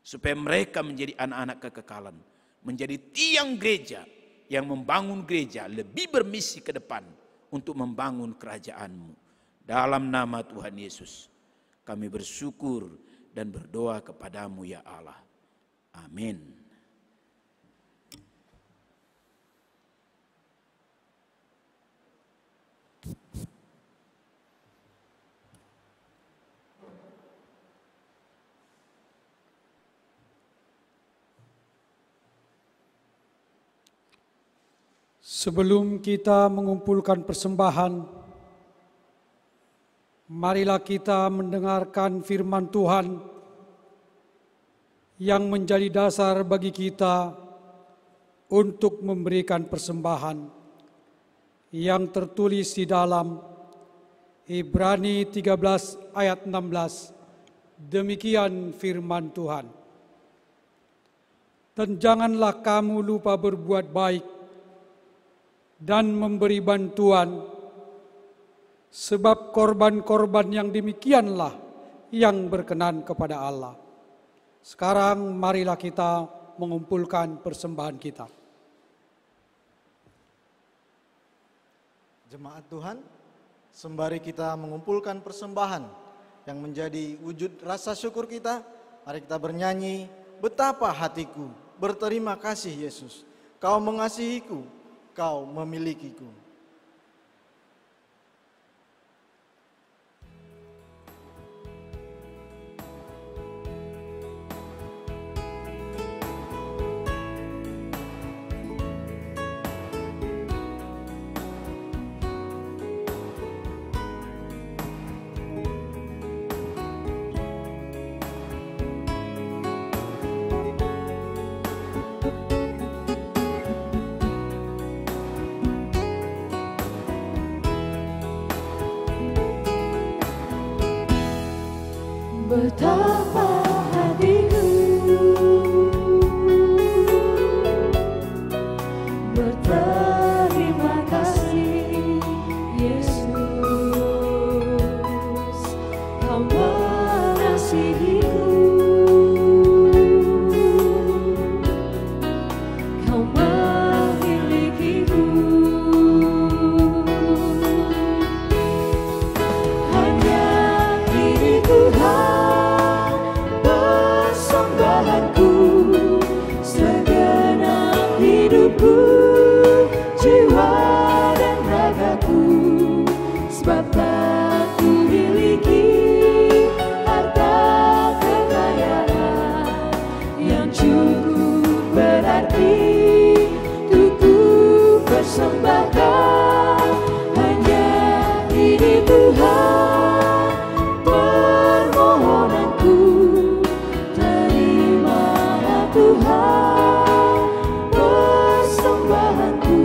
supaya mereka menjadi anak-anak kekekalan, menjadi tiang gereja yang membangun gereja lebih bermisi ke depan untuk membangun kerajaan-Mu. Dalam nama Tuhan Yesus, kami bersyukur dan berdoa kepada-Mu, ya Allah. Amin. Sebelum kita mengumpulkan persembahan, marilah kita mendengarkan firman Tuhan yang menjadi dasar bagi kita untuk memberikan persembahan, yang tertulis di dalam Ibrani tiga belas ayat enam belas. Demikian firman Tuhan. Dan janganlah kamu lupa berbuat baik dan memberi bantuan, sebab korban-korban yang demikianlah yang berkenan kepada Allah. Sekarang marilah kita mengumpulkan persembahan kita. Jemaat Tuhan, sembari kita mengumpulkan persembahan yang menjadi wujud rasa syukur kita, mari kita bernyanyi, "Betapa hatiku berterima kasih, Yesus, Kau mengasihiku, Kau memilikiku." Betapa hatiku berterima kasih, Yesus, Kau mengasihiku, Kau memilikiku. Hanya ini Tuhan persembahanku, segenap hidupku, jiwa dan ragaku, sebab tak kumiliki harta kekayaan yang cukup berarti untuk ku persembahkan. Hanya ini Tuhan permohonanku, terimalah Tuhan persembahanku,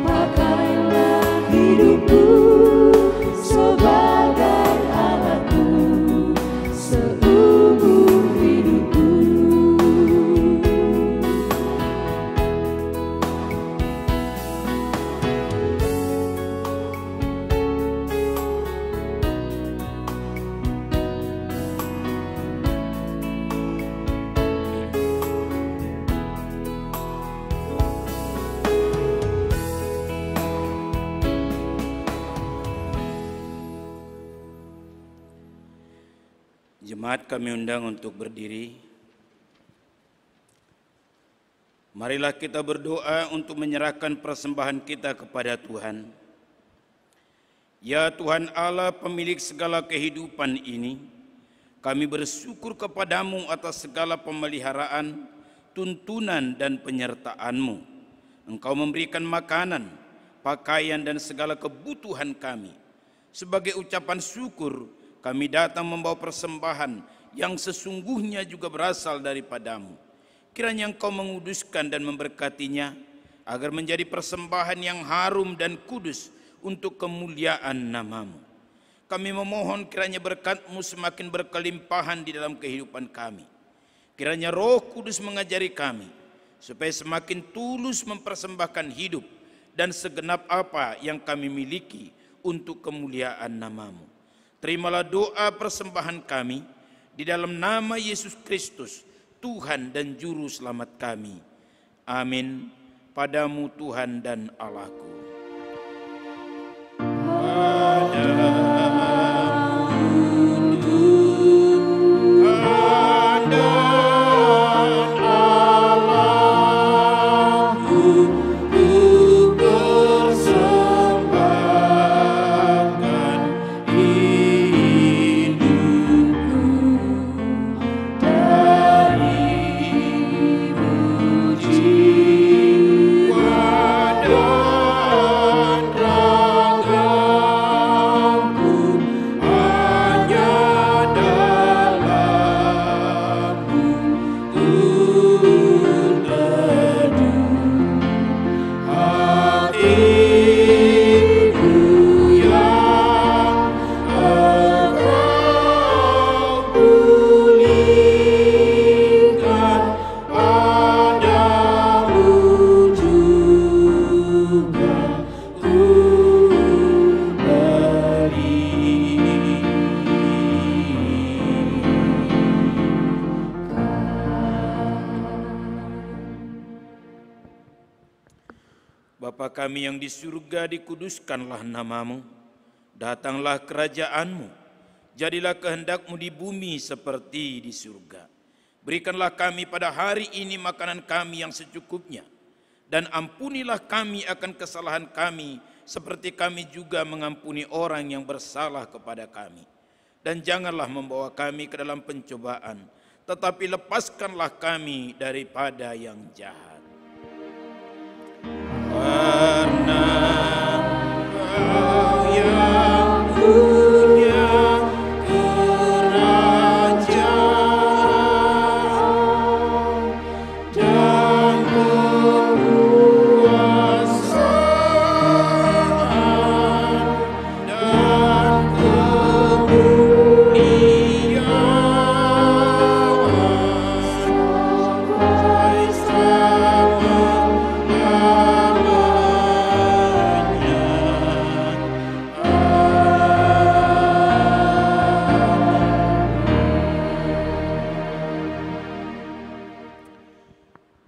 pakailah hidupku sebagai alatmu seumur hidupku. Jemaat kami undang untuk berdiri. Marilah kita berdoa untuk menyerahkan persembahan kita kepada Tuhan. Ya Tuhan Allah, pemilik segala kehidupan ini, kami bersyukur kepada-Mu atas segala pemeliharaan, tuntunan, dan penyertaan-Mu. Engkau memberikan makanan, pakaian, dan segala kebutuhan kami. Sebagai ucapan syukur, kami datang membawa persembahan yang sesungguhnya juga berasal daripada-Mu. Kiranya Engkau menguduskan dan memberkatinya, agar menjadi persembahan yang harum dan kudus untuk kemuliaan nama-Mu. Kami memohon kiranya berkat-Mu semakin berkelimpahan di dalam kehidupan kami. Kiranya Roh Kudus mengajari kami, supaya semakin tulus mempersembahkan hidup dan segenap apa yang kami miliki untuk kemuliaan nama-Mu. Terimalah doa persembahan kami di dalam nama Yesus Kristus, Tuhan dan Juru Selamat kami. Amin. Padamu Tuhan dan Allahku. Bapa kami yang di surga, dikuduskanlah nama-Mu. Datanglah kerajaan-Mu. Jadilah kehendak-Mu di bumi seperti di surga. Berikanlah kami pada hari ini makanan kami yang secukupnya. Dan ampunilah kami akan kesalahan kami, seperti kami juga mengampuni orang yang bersalah kepada kami. Dan janganlah membawa kami ke dalam pencobaan, tetapi lepaskanlah kami daripada yang jahat. Karena Engkau yang punya kerajaan dan kekuasaan dan kemuliaan sampai selama-lamanya. Amin.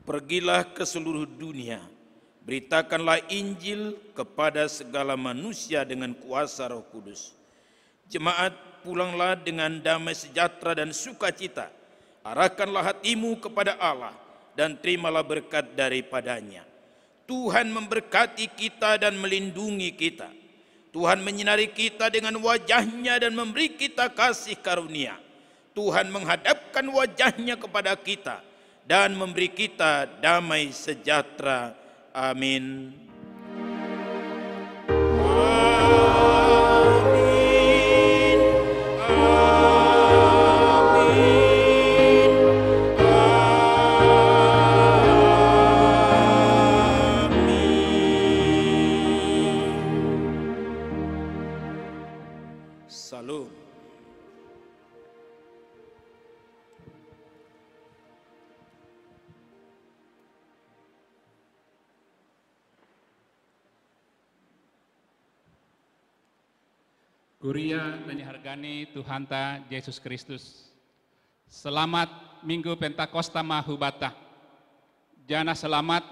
Pergilah ke seluruh dunia, beritakanlah Injil kepada segala manusia dengan kuasa Roh Kudus. Jemaat, pulanglah dengan damai sejahtera dan sukacita. Arahkanlah hatimu kepada Allah dan terimalah berkat daripada-Nya. Tuhan memberkati kita dan melindungi kita. Tuhan menyinari kita dengan wajah-Nya dan memberi kita kasih karunia. Tuhan menghadapkan wajah-Nya kepada kita dan memberi kita damai sejahtera. Amin. Amin. Amin. Amin. Salam. Kuria nani hargani Tuhanta Yesus Kristus. Selamat Minggu Pentakosta ma hubata. Janah selamat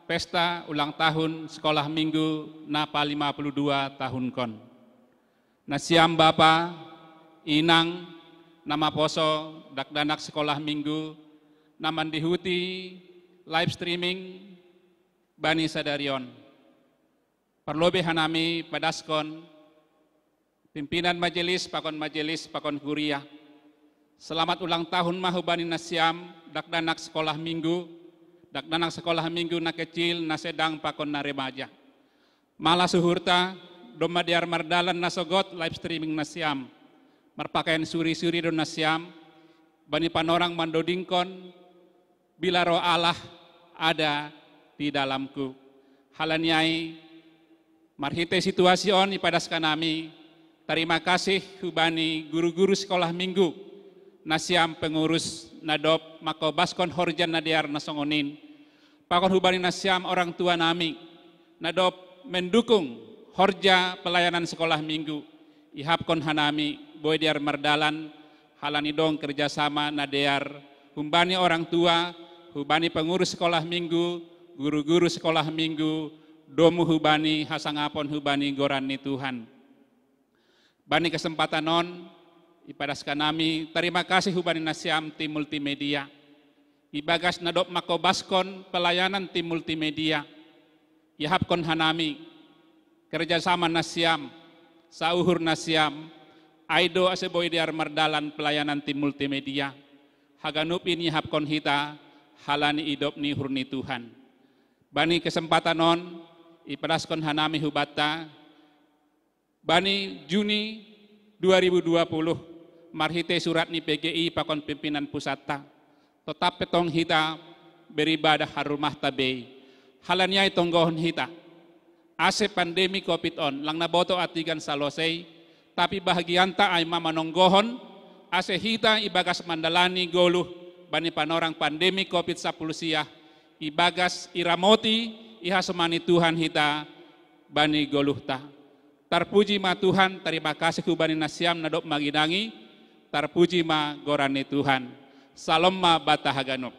pesta ulang tahun sekolah minggu na palima puluh dua tahunkon. Nasiam bapa, inang, na maposo dakdanak sekolah minggu, na mandihuti live streaming bani sadarion. Parlobei hanami padaskon pimpinan majelis pakon majelis pakon kuria. Selamat ulang tahun ma hubani nasiam, dakdanak sekolah minggu, dakdanak sekolah minggu na kecil, na sedang pakon na remaja. Malas uhurta, domma dear mardalan na sogot live streaming nasiam. Marpakaian suri-suri do nasiam, bani panorang mandodingkon, bila Roh Allah ada di dalamku. Halani ai, marhitei situasi on ipadaskan nami tarima kasih hubani guru-guru sekolah minggu, nasiam pengurus na dob mangkobaskon horja na dear na songon in, pakon hubani nasiam orang tua nami, na dob mendukung horja pelayanan sekolah minggu. Ihapkon hanami boy dear mardalan, halani dong kerjasama na dear humbani orang tua, hubani pengurus sekolah minggu, guru-guru sekolah minggu, domu hubani hasangapon hubani goran ni Tuhan. Bani kesempatan on, ipadaskan nami terima kasih hubani nasiam tim multimedia. Ibagas nadop makobaskon pelayanan tim multimedia. Ihapkon hanami kerjasama nasiam, sauhur nasiam, aido ase boy dear mardalan pelayanan tim multimedia. Haganup ini ihapkon hita halani idop ni uhur ni Tuhan. Bani kesempatan on, ipadaskon hanami hubata, bani Juni dua ribu dua puluh, marhite surat ni P G I pakon pimpinan pusatta, totap petong hita beribadah harumah tabei. Halaniai tonggohon hita. Ase pandemi covid on, lang naboto atigan salosei, tapi bahagianta ai ma manonggohon, ase hita ibagas mandalani goluh bani panorang pandemi covid sapuluh siah, ibagas iramoti ihasomani Tuhan hita bani goluhta. Tarpuji ma Tuhan, tarima kasih hubani nasiam nadop magidangi, tarpuji ma goran ni Tuhan. Salom ma bata haganup.